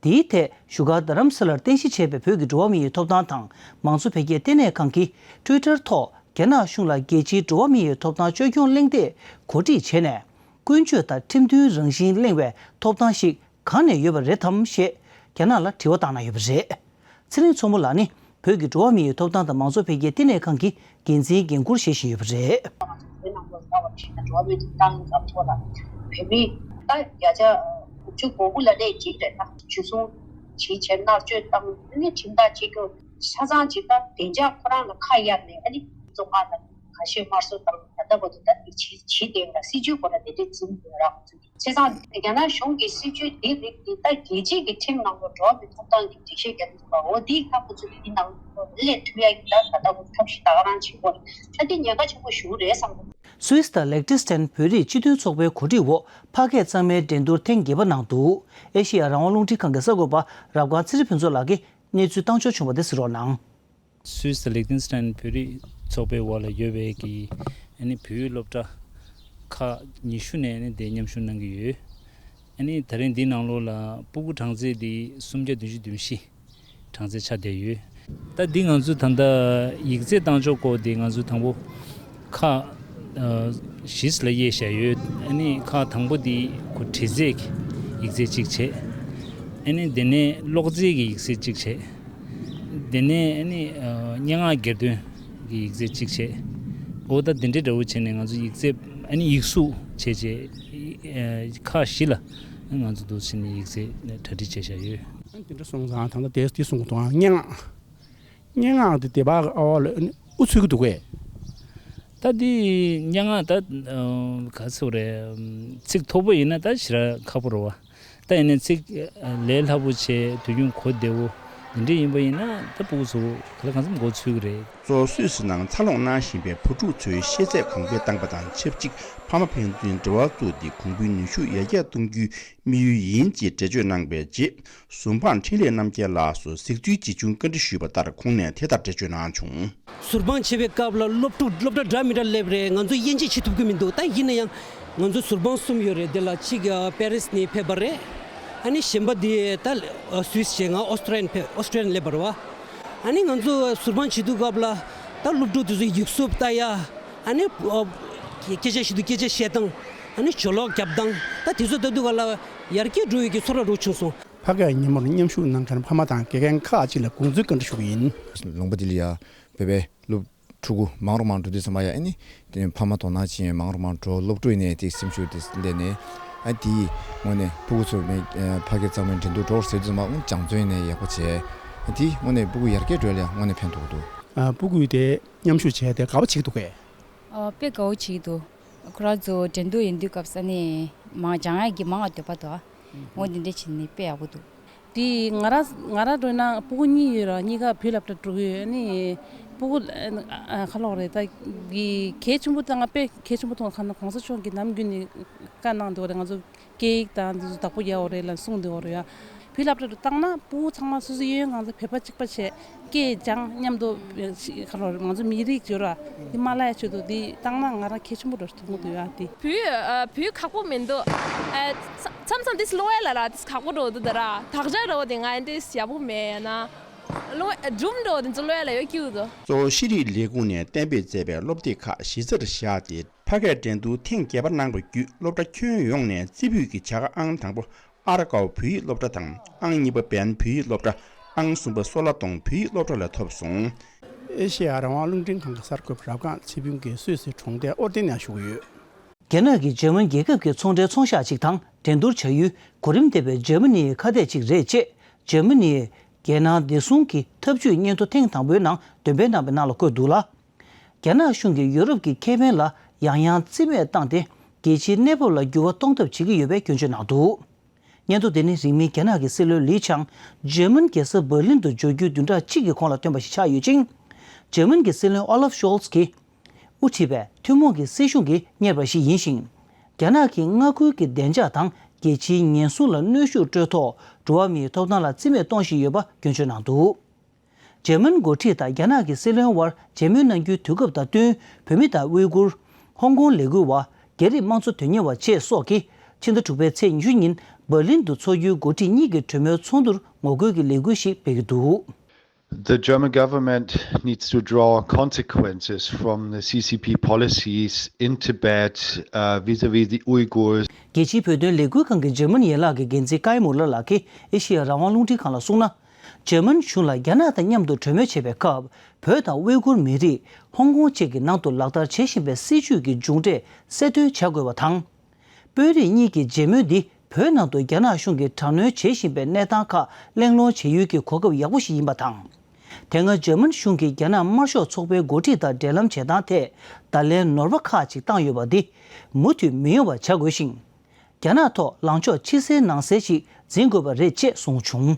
དེའི་ཐད་བཞུགས་སྒར་རྡ་རམ་ས་ལར་རྟེན་གཞི་བྱས་པའི་བོད་ཀྱི་འགྲོ་བ་མིའི་ཐོབ་ཐང་དང་མང་གཙོ་འཕེལ་རྒྱས་ལྟེ་གནས་ཁང་གིས་ཊུའི་ཊར་ཐོག་རྒྱ་ནག་གཞུང་ལ་རྒྱལ་སྤྱིའི་འགྲོ་བ་མིའི་ཐོབ་ཐང་བཅོས་སྐྱོང་གླེང་སྟེགས་གོ་སྒྲིག་བྱས་ནས། ཀུན་སྤྱོད་དང་ཁྲིམས་མཐུན་རང་བཞིན་གླེང་བའི་ཐོབ་ཐང་ཞིག་གང་ནས་ཡོད་པ་རེད་དམ་ཞེས་རྒྱ་ནག་ལ་དྲི་བ་བཏང་གནང་ཡོད་པ་རེད། ཚེ་རིང་མཚོ་མོ་ལགས་ནི་བོད་ཀྱི་འགྲོ་བ་མིའི་ཐོབ་ཐང་དང་མང་གཙོ་འཕེལ་རྒྱས་ལྟེ་གནས་ཁང་གི་འགན་འཛིན་འགན་འཁུར་བཞེས་བཞིན་ཡོད་པ་རེད། བོད་ནང་ལོགས་ལ་བ་ཞིག་ན་འགྲོ་བ་མིའི་ཐོབ་ཐང་ལ་ཐོག་ལ་བོད་མི་ད་བརྒྱ་ཆ་དགུ་བཅུ་གོ་དགུ་ལ་ནས་གཅིག་རེད། ད་འཇུ་བཟུང་བྱེད་བྱས་མནར་གཅོད་བཏང་ནས་ཁྲིམས་ཐག་བཅད་རྒྱུ་ཆ་ཚང་གཅིག་ད་བདེ་འཇགས་ཁོ་རང་ལ་ཁ་གཡར་ནས་ཨ་ནི་བཙོན་ཁང་ལ་ཁ་ཤས་དམར་གསོད་བཏང་། ད་ལྟ་བར་དུ་ད་དེ་བྱེད་བྱེད་བསྡད་ཡོད་ལ་སྲིད་ཇུས་ཁོ་རང་དེ་འདྲས་འཛིན་ཡོད་ར། བྱས་ཙང་རྒྱ་ནག་གཞུང་གི་སྲིད་ཇུས་འདི་རིགས་འདི་ད་རྒྱལ་སྤྱི་གི་ཁྲིམས་ནང་ལ་འགྲོ་བ་མིའི་ཐོབ་ཐང་གི་འགྲེལ་བཤད་རྒྱག་གི་འདུག་ག་འོ་འདི་ཁག་པོ་ཚོ་འདི་ནང་སླེབས་ཐུབ་ཡ་གི་ད་ད་ལྟ་བར་ཐབས་ཤེས་ད་ག་རང་བྱེད་དགོས་རེད། ད་འདི་ཉེན་ཁ་ཆེན་པོ་ཞེ་པོ་རེད་བསམ་གི་འདུག་སུད་སི་དང་ལེག་ཏེན་སི་ཏན་བོད་རིགས་སྤྱི་མཐུན་ཚོགས་པའི་གོ་སྒྲིག་འོག་ཕ་སྐད་གཙང་མའི་འགྲན་བསྡུར་ཐེངས་བརྒྱད་པ་གནང་འདུག་ཨེ་ཤེ་ཡ་རང་དབང་རླུང་འཕྲིན་ཁང་གི་གསར་འགོད་པ་རབ་སྒང་ཚེ་རིང་ཕུན་ཚོགས་ལགས་ཀྱིས་གནས་ཚུལ་བཏང་འབྱོར་བྱུང་བ་དེ་གཟིགས་རོགས་གནང་། སུད་སི་དང་ལེག་ཏེན་སི་ཏན་བོད་རིགས་ཚོགས་པའི་འོག་ལ་ཡོད་པའི་གི་ཨ་ནི་བོད་ཡིག་སློབ་གྲྭ་ཁག་ཉི་ཤུ་ནས་ཨ་ནི་དེ་མཉམ་ཞུགས་གནང་གི་ཡོད། ཨ་ནི་ད་རིང་འདི་ནང་ལོགས་ལ་སྤུ་གུ་གྲངས་ཚད་འདི་སུམ་བརྒྱ་བདུན་ཅུ་དོན་བཞི་གྲངས་ཚད་ཆགས་བསྡད་ཡོད། ད་འདི་ང་ཚོ་ད་ལྟ་ཡིག་ཚད་བཏང་ཕྱོགས་སྐོར་འདི་ང་ཚོ་དང་པོ་ཁག་ཨ་བཞི་ལ་དབྱེ་བཞག་ཡོད། ཨ་ནི་ཁག་དང་པོ་འདི་ཁོ་འབྲི་རྩལ་གྱི་ཡིག་ཚད་གཅིག་བྱས། ཨ་ནི་དེ་ནས་ཀློག་རྩལ་གྱི་ཡིག་ཚད་གཅིག་བྱས། དེ་ནས་ཨ་ནི་ཨ་སྙན་ངག་གྱེར་འདོན་གྱི་ཡིག་ཚད་གཅིག་བྱས། འོ་ད་དེ་འདྲའི་འདྲ་བོ་བྱས་ནས་ང་ཚོ་ཡིག་ཚད་ཨ་ནི་ཡིག་གཟུགས་བྱས་བྱས་ཨ་ཁག་བཞི་ལ་ང་ཚོ་འདུག་བྱས་ནས་ཡིག་ཚད་གྲ་སྒྲིག་བྱས་བཞག་ཡོད། ཨ་ནི་དེ་འདྲ་སོང་ཙང་ད་ལྟ་དེ་དེ་གསུང་གི་འདུག་ཨ་སྙན་ངག་སྙན་ངག་དེ་སྡེ་པ་ཨ་བ་ལ་ཨ་ནི་དབུ་ཚུགས་ཀྱི་འདུག་གས། ད་འདི་སྙན་ངག་ད་ཨ་ག་ཚོད་རེད། ཚིག་མཐོ་པོ་ཡིན་ན་ད་ཞེ་དྲག་ཁག་པོ་རེད་བ། ད་ཡིན་ནའི་ཚིག་ལས་སླ་པོ་བྱས་དུས་རྒྱུན་གོ་བདེ་བོ་འདི་འདྲ་ཡིན་པ་ཡིན་ན་ད་སྤུ་གུ་ཚོ་ག་ལ་གང་འཚམ་མགོ་ཚོས་ཀྱི་རེད། གཙོ་སུད་སི་ནང་འཚར་ལོངས་གནང་བཞིན་པའི་བུ་ཕྲུག་ཚོའི་ཤེས་ཚད་གོང་འཕེལ་བཏང་པ་དང་ཆབས་ཅིག་ཕ་མ་ཕན་ཚུན་འབྲེལ་བ་བཙུགས་ཏེ་གོང་འཕེལ་ནུས་ཤུགས་ཡར་རྒྱས་གཏོང་རྒྱུའི་དམིགས་ཡུལ་ཡིན་ཅེས་འགྲེལ་བརྗོད་གནང་བའི་རྗེས། ཟུར་དཔང་འཕྲིན་ལས་རྣམ་རྒྱལ་ལགས་སུ་གཟིགས་ཚུལ་ཇི་བྱུང་བཀའ་འདྲི་ཞུས་པ་ལྟར་ཁོང་ནས་དེ་ལྟར་འགྲེལ་བརྗོད་གནང་བྱུང་། ཟུར་དཔང་བྱེད་པའི་སྐབས་ལ་སློབ་ཕྲུག་སློབ་གྲྭ་འདྲ་མི་འདྲ་སླེབས་རེད། ང་ཚོ་དབྱེ་འབྱེད་བྱེད་ཐུབ་ཀྱི་མི་འདུག་ད་ཡིན་ན་ཡང་ང་ཚོ་ཟུར་དཔང་གསུམ་ཡོད་རེད། དེ་ལ་གཅིག་ཨ་པེ་རིས་ནས་ཕེབས་པ་རེད། ཨ་ནི་གཞན་པ་དེ་ད་ཨ་སུད་སི་བྱས། ང་ཨོ་སི་ཀྲི་ཡ་ནས་ཕེབས། ཨོ་སི་ཀྲི་ཡ་ནས་སླེབས་པ་རེད་བ། ཨ་ནི་ང་ཚོ་ཟུར་དཔང་བྱེད་དུས་སྐབས་ལ་ད་སློབ་ཕྲུག་དེ་ཚོ་ཡིག་གཟུགས་ལྟ་ཡ། ཨ་ནི་ཨ་སྐད་ཆ་བཤད་དུས་སྐད་ཆ་བཤད་སྟངས། ཨ་ནི་ཇོ་ལོག་རྒྱབ་སྟངས། ད་དེ་ཚོ་ལྟ་དུས་སྐབས་ལ་ཡར་རྒྱས་འགྲོ་ཡས་ཀྱི་ཚོར་བ་འདྲ་བྱུང་སོང་། ཕ་སྐད་སྙན་མོར་མཉམ་ཞུགས་གནང་མཁན་ཕ་མ་དང་དགེ་རྒན་ཁག་ཅིག་ལ་དགོངས་ཚུལ་བཀའ་འདྲི་ཞུ་གི་ཡིན། ལུང་པ་འདི་ལ་ཡ་བོད་པའི་སློབ་ཕྲུ་གུ་མང་རུ་མང་འགྲོ་དུས་ཙམ་པ་ཡ་ཨ་ནི་དེ་ཕ་མ་དོ་སྣང་བྱེད་མཁན་མང་རུ་མང་འགྲོ། སློབ་ཕྲུག་ཡིན་ནའི་དེ་སེམས་ཤུགས་དེ་སླེབས་ནས་ཨ་དེའི་དངོས་གནས་སྤུ་གུ་ཚོ་མི་ཕ་སྐད་གཙང་མའི་འགྲན་བསྡུར་འགྲོ་ཟེར་དུས་ཙམ་པ་སྦྱང་བརྩོན་ཡིན་ནའི་ཡག་པོ་བྱས། ཨ་དེའི་དངོས་གནས་སྤུ་གུ་ཡར་རྒྱས་འགྲོ་ཡ་ལ་ཡ་དངོས་གནས་ཕན་ཐོགས་འདུག་ཨ་སྤུ་གུ་དེ་མཉམ་ཞུགས་བྱས་ཏེ་དགའ་པོ་བྱེད་ཀྱི་འདུག་གས། ཨ་དཔེ་དགའ་བོ་བྱེད་ཀྱི་འདུག་ཁོ་རང་ཚོ་འགྲན་བསྡུར་ཡིན་དུས་སྐབས་ས་ནས་མང་སྦྱང་ཡག་གི་མང་བ་འདོད་པ་འདུག་འོ་འདི་འདྲ་བྱས་ནས་དཔེ་ཡག་པོ་འདུག་དེ་ང་རང་ང་རང་འགྲོ་ན་སྤུ་གུ་གཉིས་ཡོད་ར། གཉིས་ཀ་བོད་སློབ་གྲྭ་འགྲོ་གི་ཡོད། ཨ་ནི་སྤུ་གུ་ཨ་ཁ་ལོག་རེད། ད་གི་གལ་ཆེན་པོ་ད་ང་དཔེ་གལ་ཆེན་པོ་མཐོང་། གང་ན་གོང་ས་མཆོག་གིས་ནམ་རྒྱུན་ནས་བཀའ་གནང་འདུག་རེད། ང་ཚོ་སྐད་ཡིག་དང་འདི་ཚོ་བདག་པོ་རྒྱག་དགོས་རེད་ལབ་གསུངས་འདུག་རེད་ཡ། བོད་སློབ་གྲྭ་རུ་བཏང་ན་ཕྲུ་གུ་ཚང་མ་སོ་སོའི་གཡས་གཡོན་གང་ཚ་བོད་པ་གཅིག་པ་བྱས་སྐད་སྦྱང་མཉམ་དུ་ཤི་ག་རོ་ང་ཚོ་མི་རིགས་བརྗོད་ར་འདི་མ་བརླག་ཡ་ཆེད་དུ་འདི་བཏང་ན་ང་རང་གལ་ཆེན་པོ་འདྲ་ཞིག་མཐོང་གི་འདུག་ཡ་འདི། བོད་ཨ་བོད་ཁག་པོ་མི་འདུག་ཨ་མཚམས་མཚམས་འདི་སློབ་ཡ་ལ་ར་འདི་ཁག་པོ་འགྲོ་འདུག་ད་ར་དག་ཆ་འགྲོ་འདི་ང་འདི་ཡག་པོ་མེད་ཡ་ན། ལོ་སྒྲུང་འགྲོ་དེ་ཚོ་ལོས་ལ་ཡོད་ཀྱི་འདུག་གཙོ་བོ་ཤེས་རིག་ལས་ཁུངས་ནས་གཏན་འབེབས་མཛད་པའི་སློབ་དེབ་ཁག་གཞི་རྩར་བཞག་སྟེ། ཕ་སྐད་འགྲན་བསྡུར་ཐེངས་བརྒྱད་པ་གནང་བ་བརྒྱུད་སློབ་གྲྭ་ཁྱོན་ཡོངས་ནས་རྩེ་ཕུད་ཀྱི་བྱ་དགའ་ཨང་དང་པོ་ཨ་ར་ཀའོ་བོད་ཡིག་སློབ་གྲྭ་དང་ཨང་གཉིས་པ་བན་བོད་ཡིག་སློབ་གྲྭ། ཨང་གསུམ་པ་སོ་ལ་སྡོང་བོད་ཡིག་སློབ་གྲྭ་ལ་ཐོབ་སོང་། ཨེ་ཤེ་ཡ་རང་དབང་རླུང་འཕྲིན་ཁང་གི་གསར་འགོད་པ་རབ་སྒང་ཚེ་ཕུན་གྱིས་སུད་སི་གྲོང་རྡལ་ཨོ་ཏེན་ནང་བཞུགས་ཡོད། རྒྱ་ནག་གིས་འཇར་མན་རྒྱལ་ཁབ་ཀྱི་ཚོང་འབྲེལ་ཚོང་ཤག་ཅིག་དང་འགྲན་བསྡུར་བྱ་ཡུལ་གོ་རིམ་ལྡན་པའི་འཇར་མ་ནིའི་ཁ་གཏད་ཅིག་རེད་ཅེས། འཇར་མ་ནིའི་རྒྱལ་ནང་བདེ་སྲུང་གི་ཐབས་ཇུས་སྙན་ཐོ་ཐེངས་དང་པོའི་ནང་འདོན་སྤེལ་གནང་པའི་ནང་ལ་བཀོད་འདུག་ལ། རྒྱ་ནག་གཞུང་གིས་ཡོ་རོབ་ཀྱི་ཁེ་ཕན་ལ་ཡང་ཡང་རྩིས་མེད་བཏང་སྟེ། རྒྱལ་སྤྱིའི་གནས་བབ་ལ་འགྱུར་བ་གཏོང་ཐབས་བྱེད་ཀྱི་ཡོད་པའི་སྐྱོན་བརྗོད་གནང་འདུག་སྙན་ཐོ་དེ་ནི་རིང་མིན་རྒྱ་ནག་གི་སྲིད་བློན་ལི་ཆང་འཇར་མན་རྒྱལ་ས་འབར་ལིན་དུ་འབྱོར་རྒྱུའི་བདུན་ཕྲག་གཅིག་གི་གོང་ལ་བཏོན་པ་ཞིག་ཆགས་ཡོད་ཅིང་། འཇར་མན་གྱི་སྲིད་བློན་ཨོ་ལབ་ཤོལ་ཚ་གིས་དབུ་ཁྲིད་པའི་ཐུན་མོང་གི་སྲིད་གཞུང་གིས་གཉེར་བ་ཞིག་ཡིན་ཞིང་། རྒྱ་ནག་གིས་མངའ་ཁུལ་གྱི་བདེ་འཇགས་དང་རྒྱལ་སྤྱིའི་ཉེན་སྲུང་ལ་གནོན་ཤུགས་སྤྲོད་ཐོག་འགྲོ་བ་མིའི་ཐོབ་ཐང་ལ་རྩིས་མེད་གཏོང་བཞིན་ཡོད་པ་སྐྱོན་བརྗོད་གནང་འདུག་འཇར་མན་འགོ་ཁྲིད་དང་རྒྱ་ནག་གི་སྲིད་བློན་དབར་མཇལ་མོལ་གནང་རྒྱུའི་དུས་སྐབས་དང་བསྟུན། བོད་མི་དང་ཝེ་གུར། ཧོང་ཀོང་ལས་འགུལ་བ། རྒྱ་རིགས་དམངས་གཙོ་དོན་གཉེར་བ་བཅས་སོགས་ཀྱིས་ཕྱི་ཟླ་དྲུག་པའི་ཚེས་ཉི་ཤུ་ཉིན་འབར་ལིན་དུ་འཚོགས་རྒྱུའི་འགོ་ཁྲིད་གཉིས་ཀྱི་གྲོས་མོལ་ཚོགས་འདུར་ངོ་རྒོལ་གྱི་ལས་འགུལ་ཞིག་སྤེལ་གྱི་འདུག The German government needs to draw consequences from the C C P policies in Tibet, uh, vis-à-vis the Uyghurs. རྒྱལ་སྤྱིའི་བོད་དོན་ལས་འགུལ་ཁང་གི་འཇར་མན་ཡན་ལག་གི་འགན་འཛིན་ཀའི་མུ་ལར་ལགས་ཀྱིས་ཨེ་ཤེ་ཡ་རང་དབང་རླུང་འཕྲིན་ཁང་ལ་གསུངས་ན། འཇར་མན་གཞུང་ལ་རྒྱ་ནག་དང་མཉམ་དུ་གྲོས་མོལ་བྱེད་པའི་སྐབས། བོད་དང་ཝེ་གུར་མི་རིགས། ཧོང་ཀོང་བཅས་ཀྱི་ནང་དུ་ལག་བསྟར་བྱེད་བཞིན་པའི་སྲིད་བྱུས་ཀྱི་མཇུག་འབྲས་གསལ་སྟོན་བྱ་དགོས་པ་དང་། དཔོན་རིགས་གཉིས་ཀྱི་མཇལ་མོལ་འདི་བོད་ནང་དུ་རྒྱ་ནག་གཞུང་གིས་དྲག་གནོན་བྱེད་བཞིན་པའི་གནས་སྟངས་ཁག་གླེང་སློང་བྱེད་ཡུལ་གྱི་གོ་སྐབས་ཡག་པོ་ཞིག་ཡིན་པ་དང་། དེ་སྔ་འཇར་མན་གཞུང་གིས་རྒྱ་ནག་དམར་ཤོག་ཚོགས་པའི་འགོ་ཁྲིད་དང་འབྲེལ་ལམ་བྱེད་སྟངས་ཐད་བརྡ་ལན་ནོར་བ་ཁག་ཅིག་བཏང་ཡོད་པ་འདི་མུ་མཐུད་མི་ཡོང་བ་བྱ་དགོས་ཤིང་། རྒྱ་ནག་ཐོག་ལངས་ཕྱོགས་ཕྱི་གསལ་ནང་གསལ་ཞིག་འཛིན་དགོས་པ་རེད་ཅེས་གསུངས་བྱུང་།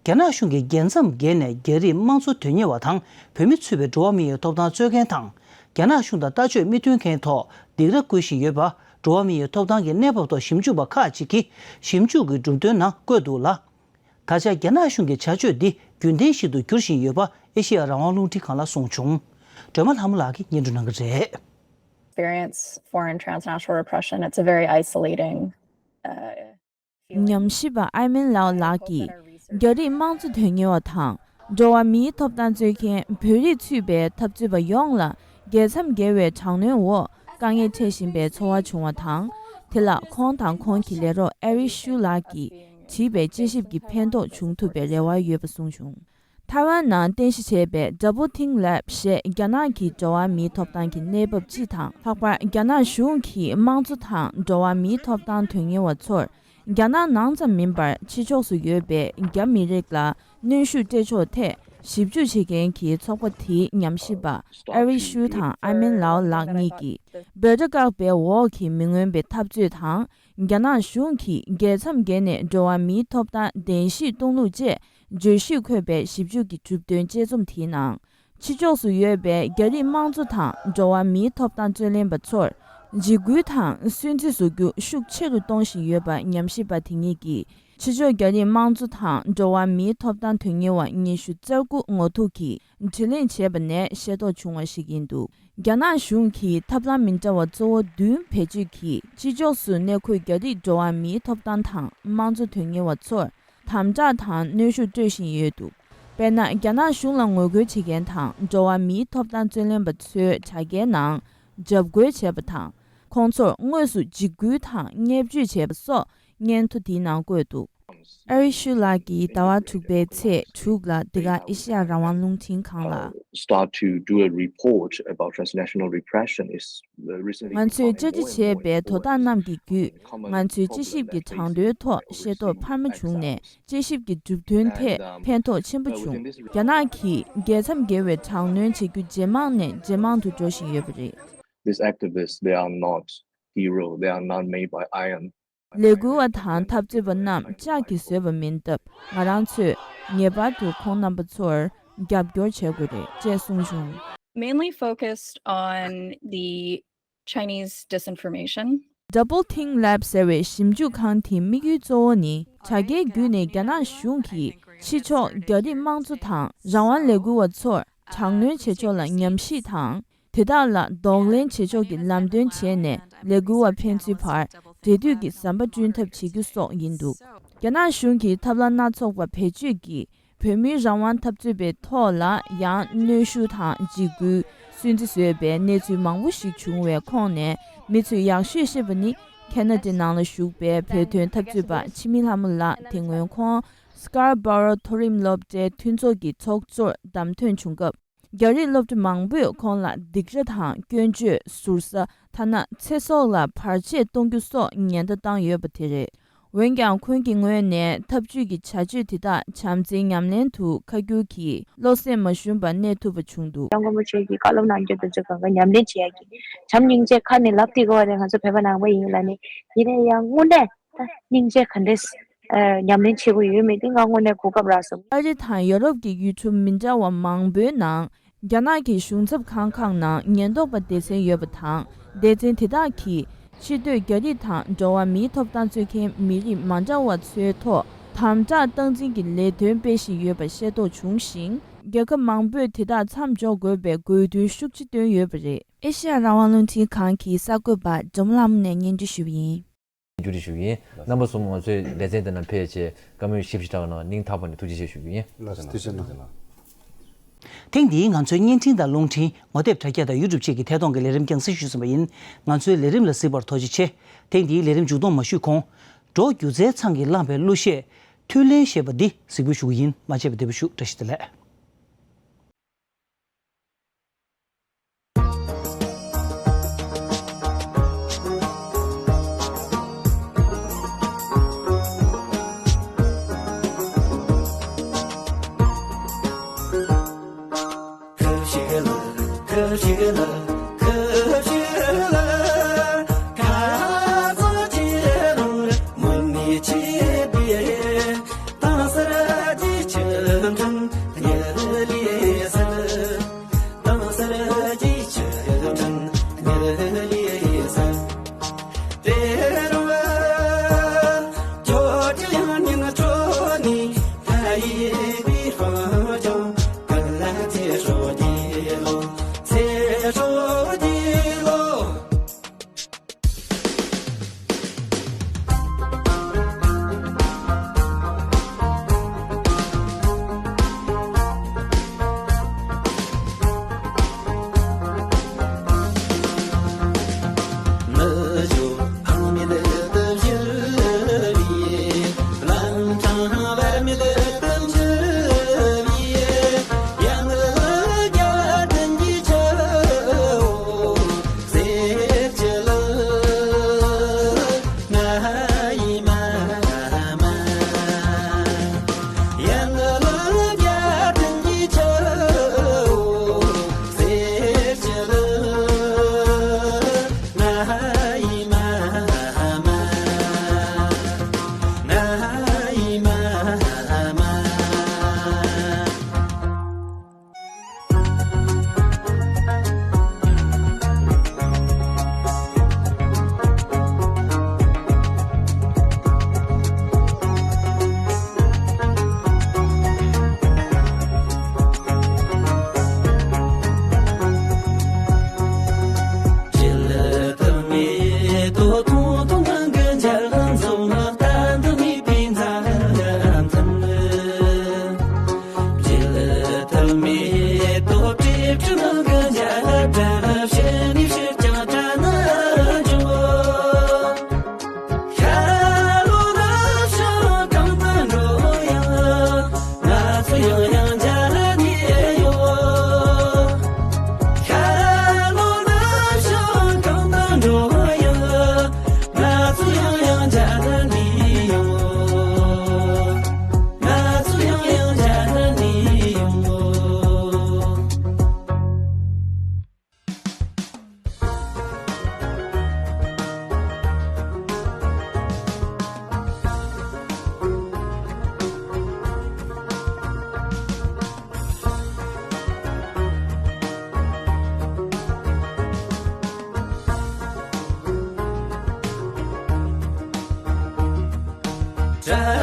རྒྱ་ནག་གཞུང་གིས་རྒྱལ་མཚམས་བརྒལ་ནས་རྒྱ་རིགས་དམངས་གཙོ་དོན་གཉེར་བ་དང་བོད་མི་ཚུད་པའི་འགྲོ་བ་མིའི་ཐོབ་ཐང་རྩོད་མཁན་དང་། རྒྱ་ནག་གཞུང་དང་ལྟ་སྤྱོད་མི་མཐུན་མཁན་ཐོག་སྡིགས་ར་བསྐུལ་བཞིན་ཡོད་པ། འགྲོ་བ་མིའི་ཐོབ་ཐང་གི་གནས་བབ་ཐོག་ཞིབ་འཇུག་པ་ཁག་ཅིག་གིས་ཞིབ་འཇུག་གི་གྲུབ་དོན་ནང་བཀོད་འདུག་ལ། ད་ཆ་རྒྱ་ནག་གཞུང་གི་བྱ་སྤྱོད་འདི་རྒྱུན་ལྡན་ཞིག་ཏུ་འགྱུར་བཞིན་ཡོད་པ་ཨེ་ཤེ་ཡ་རང་དབང་རླུང་འཕྲིན་ཁང་ལ་གསུངས་བྱུང་། སྒྲོལ་མ་ལྷ་མོ་ལགས་ཀྱིས་སྙན་སྒྲོན་གནང་གི་རེད། Experience foreign transnational repression, it's a very isolating, uh, feeling. ཉམས་ཞིབ་པ་ཨའི་མིན་ལའོ་ལགས་ཀྱིས་རྒྱ་རིགས་དམངས་གཙོ་དོན་གཉེར་བ་དང་འགྲོ་བ་མིའི་ཐོབ་ཐང་རྩོད་མཁན་བོད་རིགས་ཚུད་པའི་འཐབ་རྩོད་པ་ཡོངས་ལ་རྒྱལ་མཚམས་བརྒལ་བའི་དྲག་གནོན་འོག་དཀའ་ངལ་འཕྲད་བཞིན་པའི་ཚོར་བ་བྱུང་བ་དང་། དེ་ལ་ཁོང་དང་ཁོང་གི་ལས་རོགས་ཨེ་རི་ཤུ་ལགས་ཀྱིས་བྲིས་པའི་དཔྱད་ཞིབ་ཀྱི་ཕན་ཐོགས་བྱུང་ཐུབ་པའི་རེ་བ་ཡོད་པ་གསུངས་བྱུང་། ཐའེ་ཝན་ནང་རྟེན་གཞི་བྱས་པའི་Double Think Lab ཞེས་རྒྱ་ནག་གི་འགྲོ་བ་མིའི་ཐོབ་ཐང་གི་གནས་བབ་སྤྱི་དང་། ལྷག་པར་རྒྱ་ནག་གཞུང་གིས་དམངས་གཙོ་དང་འགྲོ་བ་མིའི་ཐོབ་ཐང་དོན་གཉེར་བ་ཚོར་རྒྱ་ནག་ནང་ཙམ་མིན་པར་ཕྱི་ཕྱོགས་སུ་ཡོད་པའི་རྒྱ་མི་རིགས་ལ་གནོན་ཤུགས་སྤྲད་ཕྱོགས་ཐད་ཞིབ་འཇུག་བྱེད་མཁན་གྱི་ཚོགས་པ་དེའི་ཉམས་ཞིབ་པ་ཨེ་རི་ཤུ་དང་ཨའི་མིན་ལའོ་ལགས་གཉིས་ཀྱིས་འབོད་སྒྲ་བཀག་པའི་འོག་གི་མི་མངོན་པའི་འཐབ་རྩོད་དང་། རྒྱ་ནག་གཞུང་གིས་རྒྱལ་མཚམས་བརྒལ་ནས་འགྲོ་བ་མིའི་ཐོབ་ཐང་གདན་ཞུས་གཏོང་ལུགས་བཅས་བརྗོད་གཞིས་འཁོད་པའི་ཞིབ་འཇུག་གི་གྲུབ་དོན་དཔྱད་རྩོམ་དེའི་ནང་། ཕྱི་ཕྱོགས་སུ་ཡོད་པའི་རྒྱ་རིགས་དམངས་གཙོ་དང་འགྲོ་བ་མིའི་ཐོབ་ཐང་རྩོད་ལེན་པ་ཚོར་འཇིགས་སྐུལ་དང་སུན་གཙེར་བཟོ་རྒྱུ་ཤུགས་ཆེ་རུ་གཏོང་བཞིན་ཡོད་པ་ཉམས་ཞིབ་པ་དེ་ཉིད་ཀྱིས་ཕྱི་ཕྱོགས་རྒྱ་རིགས་དམངས་གཙོ་དང་འགྲོ་བ་མིའི་ཐོབ་ཐང་དོན་གཉེར་བ་ཉི་ཤུ་རྩ་དགུ་ངོ་ཐུག་གིས་དྲིས་ལན་བྱས་པ་ནས་ཤེས་རྟོགས་བྱུང་བ་ཞིག་ཡིན་འདུག་རྒྱ་ནག་གཞུང་གིས་ཐབས་ལམ་མི་འདྲ་བ་གཙོ་བོ་བདུན་བེད་སྤྱོད་ཀྱིས་ཕྱི་ཕྱོགས་སུ་གནས་འཁོད་རྒྱ་རིགས་འགྲོ་བ་མིའི་ཐོབ་ཐང་དང་དམངས་གཙོ་དོན་གཉེར་བ་ཚོར་དམ་དྲག་དང་གནོན་ཤུགས་སྤྲོད་བཞིན་ཡོད་འདུག་དཔེར་ན། རྒྱ་ནག་གཞུང་ལ་ངོ་རྒོལ་བྱེད་མཁན་དང་འགྲོ་བ་མིའི་ཐོབ་ཐང་རྩོད་ལེན་པ་ཚོའི་དྲ་རྒྱའི་ནང་འཇབ་རྒོལ་བྱས་པ་དང་། ཁོང་ཚོར་དངོས་སུ་འཇིགས་སྐུལ་དང་བརྙས་བཅོས་བྱས་པ་སོགས་སྙན་ཐོ་དེའི་ནང་བཀོད་འདུག་ཨ་རི་ཤུ་ལགས་ཀྱིས་ཟླ་བ་དྲུག་པའི་ཚེས་དྲུག་ལ་འདི་ག་ཨེ་ཤེ་ཡ་རང་དབང་རླུང་འཕྲིན་ཁང་ལ། Start to do a report about transnational repression is, uh, recently ང་ཚོས་བཅར་འདྲི་བྱས་པའི་དོ་བདག་རྣམས་ཀྱི་བརྒྱུད། ང་ཚོའི་དཔྱད་ཞིབ་ཀྱི་དྲང་དོན་ཐོག་ཤེས་རྟོགས་འཕར་མ་བྱུང་ནས། དཔྱད་ཞིབ་ཀྱི་གྲུབ་དོན་ཐད་ཕན་ཐོགས་ཆེན་པོ་བྱུང་། རྒྱ་ནག་གིས་རྒྱལ་མཚམས་བརྒལ་བའི་དྲག་གནོན་བྱེད་རྒྱུ་ཇེ་མང་ནས་ཇེ་མང་དུ་འགྲོ་བཞིན་ཡོད་པ་རེད། These activists, they are not hero, they are not made by iron. ལས་འགུལ་བ་དང་འཐབ་རྩོད་པ་རྣམས་ལྕགས་ཀྱིས་བཟོས་པ་མིན་སྟབས། ང་རང་ཚོས་ངེས་པར་དུ་ཁོང་རྣམ་པ་ཚོར་རྒྱབ་སྐྱོར་བྱེད་དགོས་རེད་ཅེས་གསུངས་བྱུང་། Mainly focused on the Chinese disinformation. Double Think Lab ཟེར་བའི་ཞིབ་འཇུག་ཁང་དེའི་དམིགས་ཡུལ་གཙོ་བོ་ནི་དྲ་རྒྱའི་བརྒྱུད་ནས་རྒྱ་ནག་གཞུང་གིས་ཕྱི་ཕྱོགས་རྒྱ་རིགས་དམངས་གཙོ་དང་རང་དབང་ལས་འགུལ་བ་ཚོར་དྲག་གནོན་བྱེད་ཕྱོགས་ལ་ཉམས་ཞིབ་དང་། དེ་དག་ལ་གདོང་ལེན་བྱེད་ཕྱོགས་ཀྱི་ལམ་སྟོན་བྱས་ནས་ལས་འགུལ་བ་ཕན་ཚུན་བར་འབྲེལ་མཐུད་ཀྱི་ཟམ་པ་བསྐྲུན་ཐབས་བྱེད་རྒྱུ་སོགས་ཡིན་འདུག་རྒྱ་ནག་གཞུང་གིས་ཐབས་ལམ་སྣ་ཚོགས་པ་བེད་སྤྱོད་ཀྱིས་བོད་མིའི་རང་དབང་འཐབ་རྩོད་པའི་ཐོག་ལ་ཡང་གནོན་ཤུགས་དང་འཇིགས་སྐུལ། སུན་གཙེར་བཟོས་པའི་གནས་ཚུལ་མང་པོ་ཞིག་བྱུང་བའི་ཁོངས་ནས་མི་ཚོས་ཡག་ཤོས་ཤེས་པ་ནི་ཁེ་ན་ཌའི་ནང་ལ་བཞུགས་པའི་བོད་དོན་འཐབ་རྩོད་པ་འཆི་མེད་ལྷ་མོ་ལགས། དེ་སྔོན་ཁོང་Scarborough མཐོ་རིམ་སློབ་གྲྭའི་མཐུན་ཚོགས་ཀྱི་ཚོགས་གཙོར་བདམས་ཐོན་བྱུང་སྐབས། རྒྱ་རིགས་སློབ་གྲྭ་མང་པོས་ཁོང་ལ་སྡིགས་ར་དང་སྐྱོན་བརྗོད། ཟུར་ཟ། ཐ་ན་ཚེ་སྲོག་ལ་བར་ཆད་གཏོང་རྒྱུ་སོགས་ཉེན་བརྡ་བཏང་ཡོད་པ་དེ་རེད། འོན་ཀྱང་ཁོང་གི་ངོས་ནས་འཐབ་ཇུས་ཀྱི་བྱ་སྤྱོད་དེ་དག་བྱམས་བརྩེའི་ཉམས་ལེན་དུ་ཁ་བསྒྱུར་གྱིས་བློ་སེམས་མ་ཞུམ་པར་གནས་ཐུབ་པ་བྱུང་འདུག་སྐྱབས་མགོན་རིན་པོ་ཆེ་གིས་བཀའ་སློབ་གནང་རྒྱུ་དེ་ཚོ་གང་ག་ཉམས་ལེན་བྱེད་ཡག་གི་བྱམས་སྙིང་རྗེ་ཁ་ནས་ལབ་བསྡད་དགོས་པ་རེད། ང་ཚོ་བོད་པ་ནང་པ་ཡིན་ལ་ནི་ཡིན་ན་ཡང་དངོས་གནས་ད་སྙིང་རྗེ་ག་འདྲས་ཨ་ཉམས་ལེན་བྱེད་དགོས་ཡོད་མེད་དེ་ང་དངོས་གནས་གོ་སྐབས་རག་སོང་། ཨ་རི་དང་ཡོ་རོབ་ཀྱི་ཡུལ་གྲུ་མི་འདྲ་བ་མང་པོའི་ནང་རྒྱ་ནག་གི་གཞུང་ཚབ་ཁང་ཁག་ནང་ཉེན་རྟོག་པ་སྡེ་ཚན་ཡོད་པ་དང་། སྡེ་ཚན་དེ་དག་གིས་ཕྱི་སྡོད་རྒྱ་རིགས་དང་འགྲོ་བ་མིའི་ཐོབ་ཐང་རྩོད་མཁན་མི་རིགས་མ་འདྲ་བ་ཚོའི་ཐོག་དམ་དྲག་སྟངས་འཛིན་གྱི་ལས་དོན་སྤེལ་བཞིན་ཡོད་པ་ཤེས་རྟོགས་བྱུང་ཞིང་། རྒྱལ་ཁབ་མང་པོས་དེ་དག་མཚམས་འཇོག་དགོས་པའི་དགོས་འདུན་ཤུགས་ཆེ་བཏོན་ཡོད་པ་རེད། ཨེ་ཤེ་ཡ་རང་དབང་རླུང་འཕྲིན་ཁང་གི་གསར་འགོད་པ་སྒྲོལ་མ་ལྷ་མོ་ནས་སྙན་སྒྲོན་ཞུས་པ་ཡིན། བརྒྱུད་རིམ་ཞུ་གི་ཡིན། རྣམ་པ་གསུམ་ང་ཚོའི་ལེ་ཚན་དེ་ནང་ཕེབས་བྱས་བཀའ་མོལ་ཞིབ་ཞིབ་གནང་བ་ནང་སྙིང་ཐག་པ་ནས་ཐུགས་རྗེ་ཆེ་ཞུ་གི་ཡིན། ལགས་སོ། ཐུགས་རྗེ་གནང་། ཐེངས་འདིའི་ང་ཚོའི་བརྙན་འཕྲིན་དང་རླུང་འཕྲིན། ངོ་དེབ་དྲ་རྒྱ་དང་ཡུ་ཊུབ་བཅས་ཀྱི་ཐད་གཏོང་གི་ལས་རིམ་རྒྱང་སྲིང་ཞུས་ཟིན་པ་ཡིན། ང་ཚོའི་ལས་རིམ་ལ་གཟིགས་པར་ཐུགས་རྗེ་ཆེ། ཐེངས་འདིའི་ལས་རིམ་མཇུག་སྡོམ་མ་ཞུས་གོང་། འགྲོ་སྒྱུ་རྩལ་ཚང་གིས་བླངས་པའི་གླུ་གཞས་མཐུན་ལེན་ཞེས་པ་འདི་གཟིགས་འབུལ་ཞུ་གི་ཡིན། མ་ཆད་པར་བདེ་པོ་བཞུགས། བཀྲ་ཤིས་བདེ་ལེགས།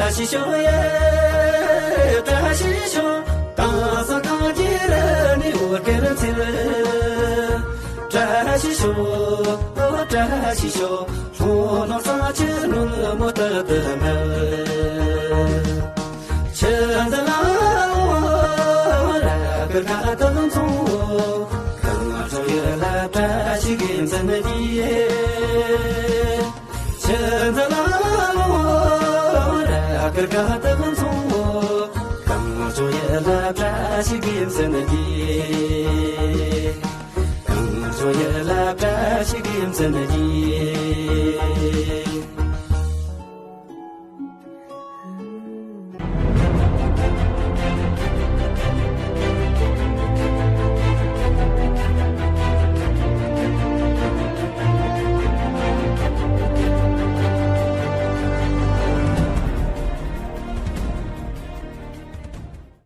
བཀྲ་ཤིས་ཤོག་ཡེ། བཀྲ་ཤིས་ཤོག་གང་ས་གང་གི་ར་ནི་འོ་སྐལ་ཚིལ། བཀྲ་ཤིས་ཤོག་ཨོ་བཀྲ་ཤིས་ཤོག་ལྷོ་ནུབ་ས་ཆུ་ནུབ་མོ་ཏི་ཏི་ནི། ཆུ་འཛིན་ལ་འོ་ར་ཀི་ཀ་ཏི་ཚོ། གང་བྱུང་ཡུལ་ལ་བཀྲ་ཤིས་དགེ་མཚན་གྱིས། ཆུ་འཛིན་ལ་འོ་ར་ཀི་ཀ་ཏི་ཚོ། གང་བྱུང་ཡུལ་ལ་བཀྲ་ཤིས་དགེ་མཚན་གྱིས། གང་བྱུང་ཡུལ་ལ་བཀྲ་ཤིས་དགེ་མཚན་གྱིས།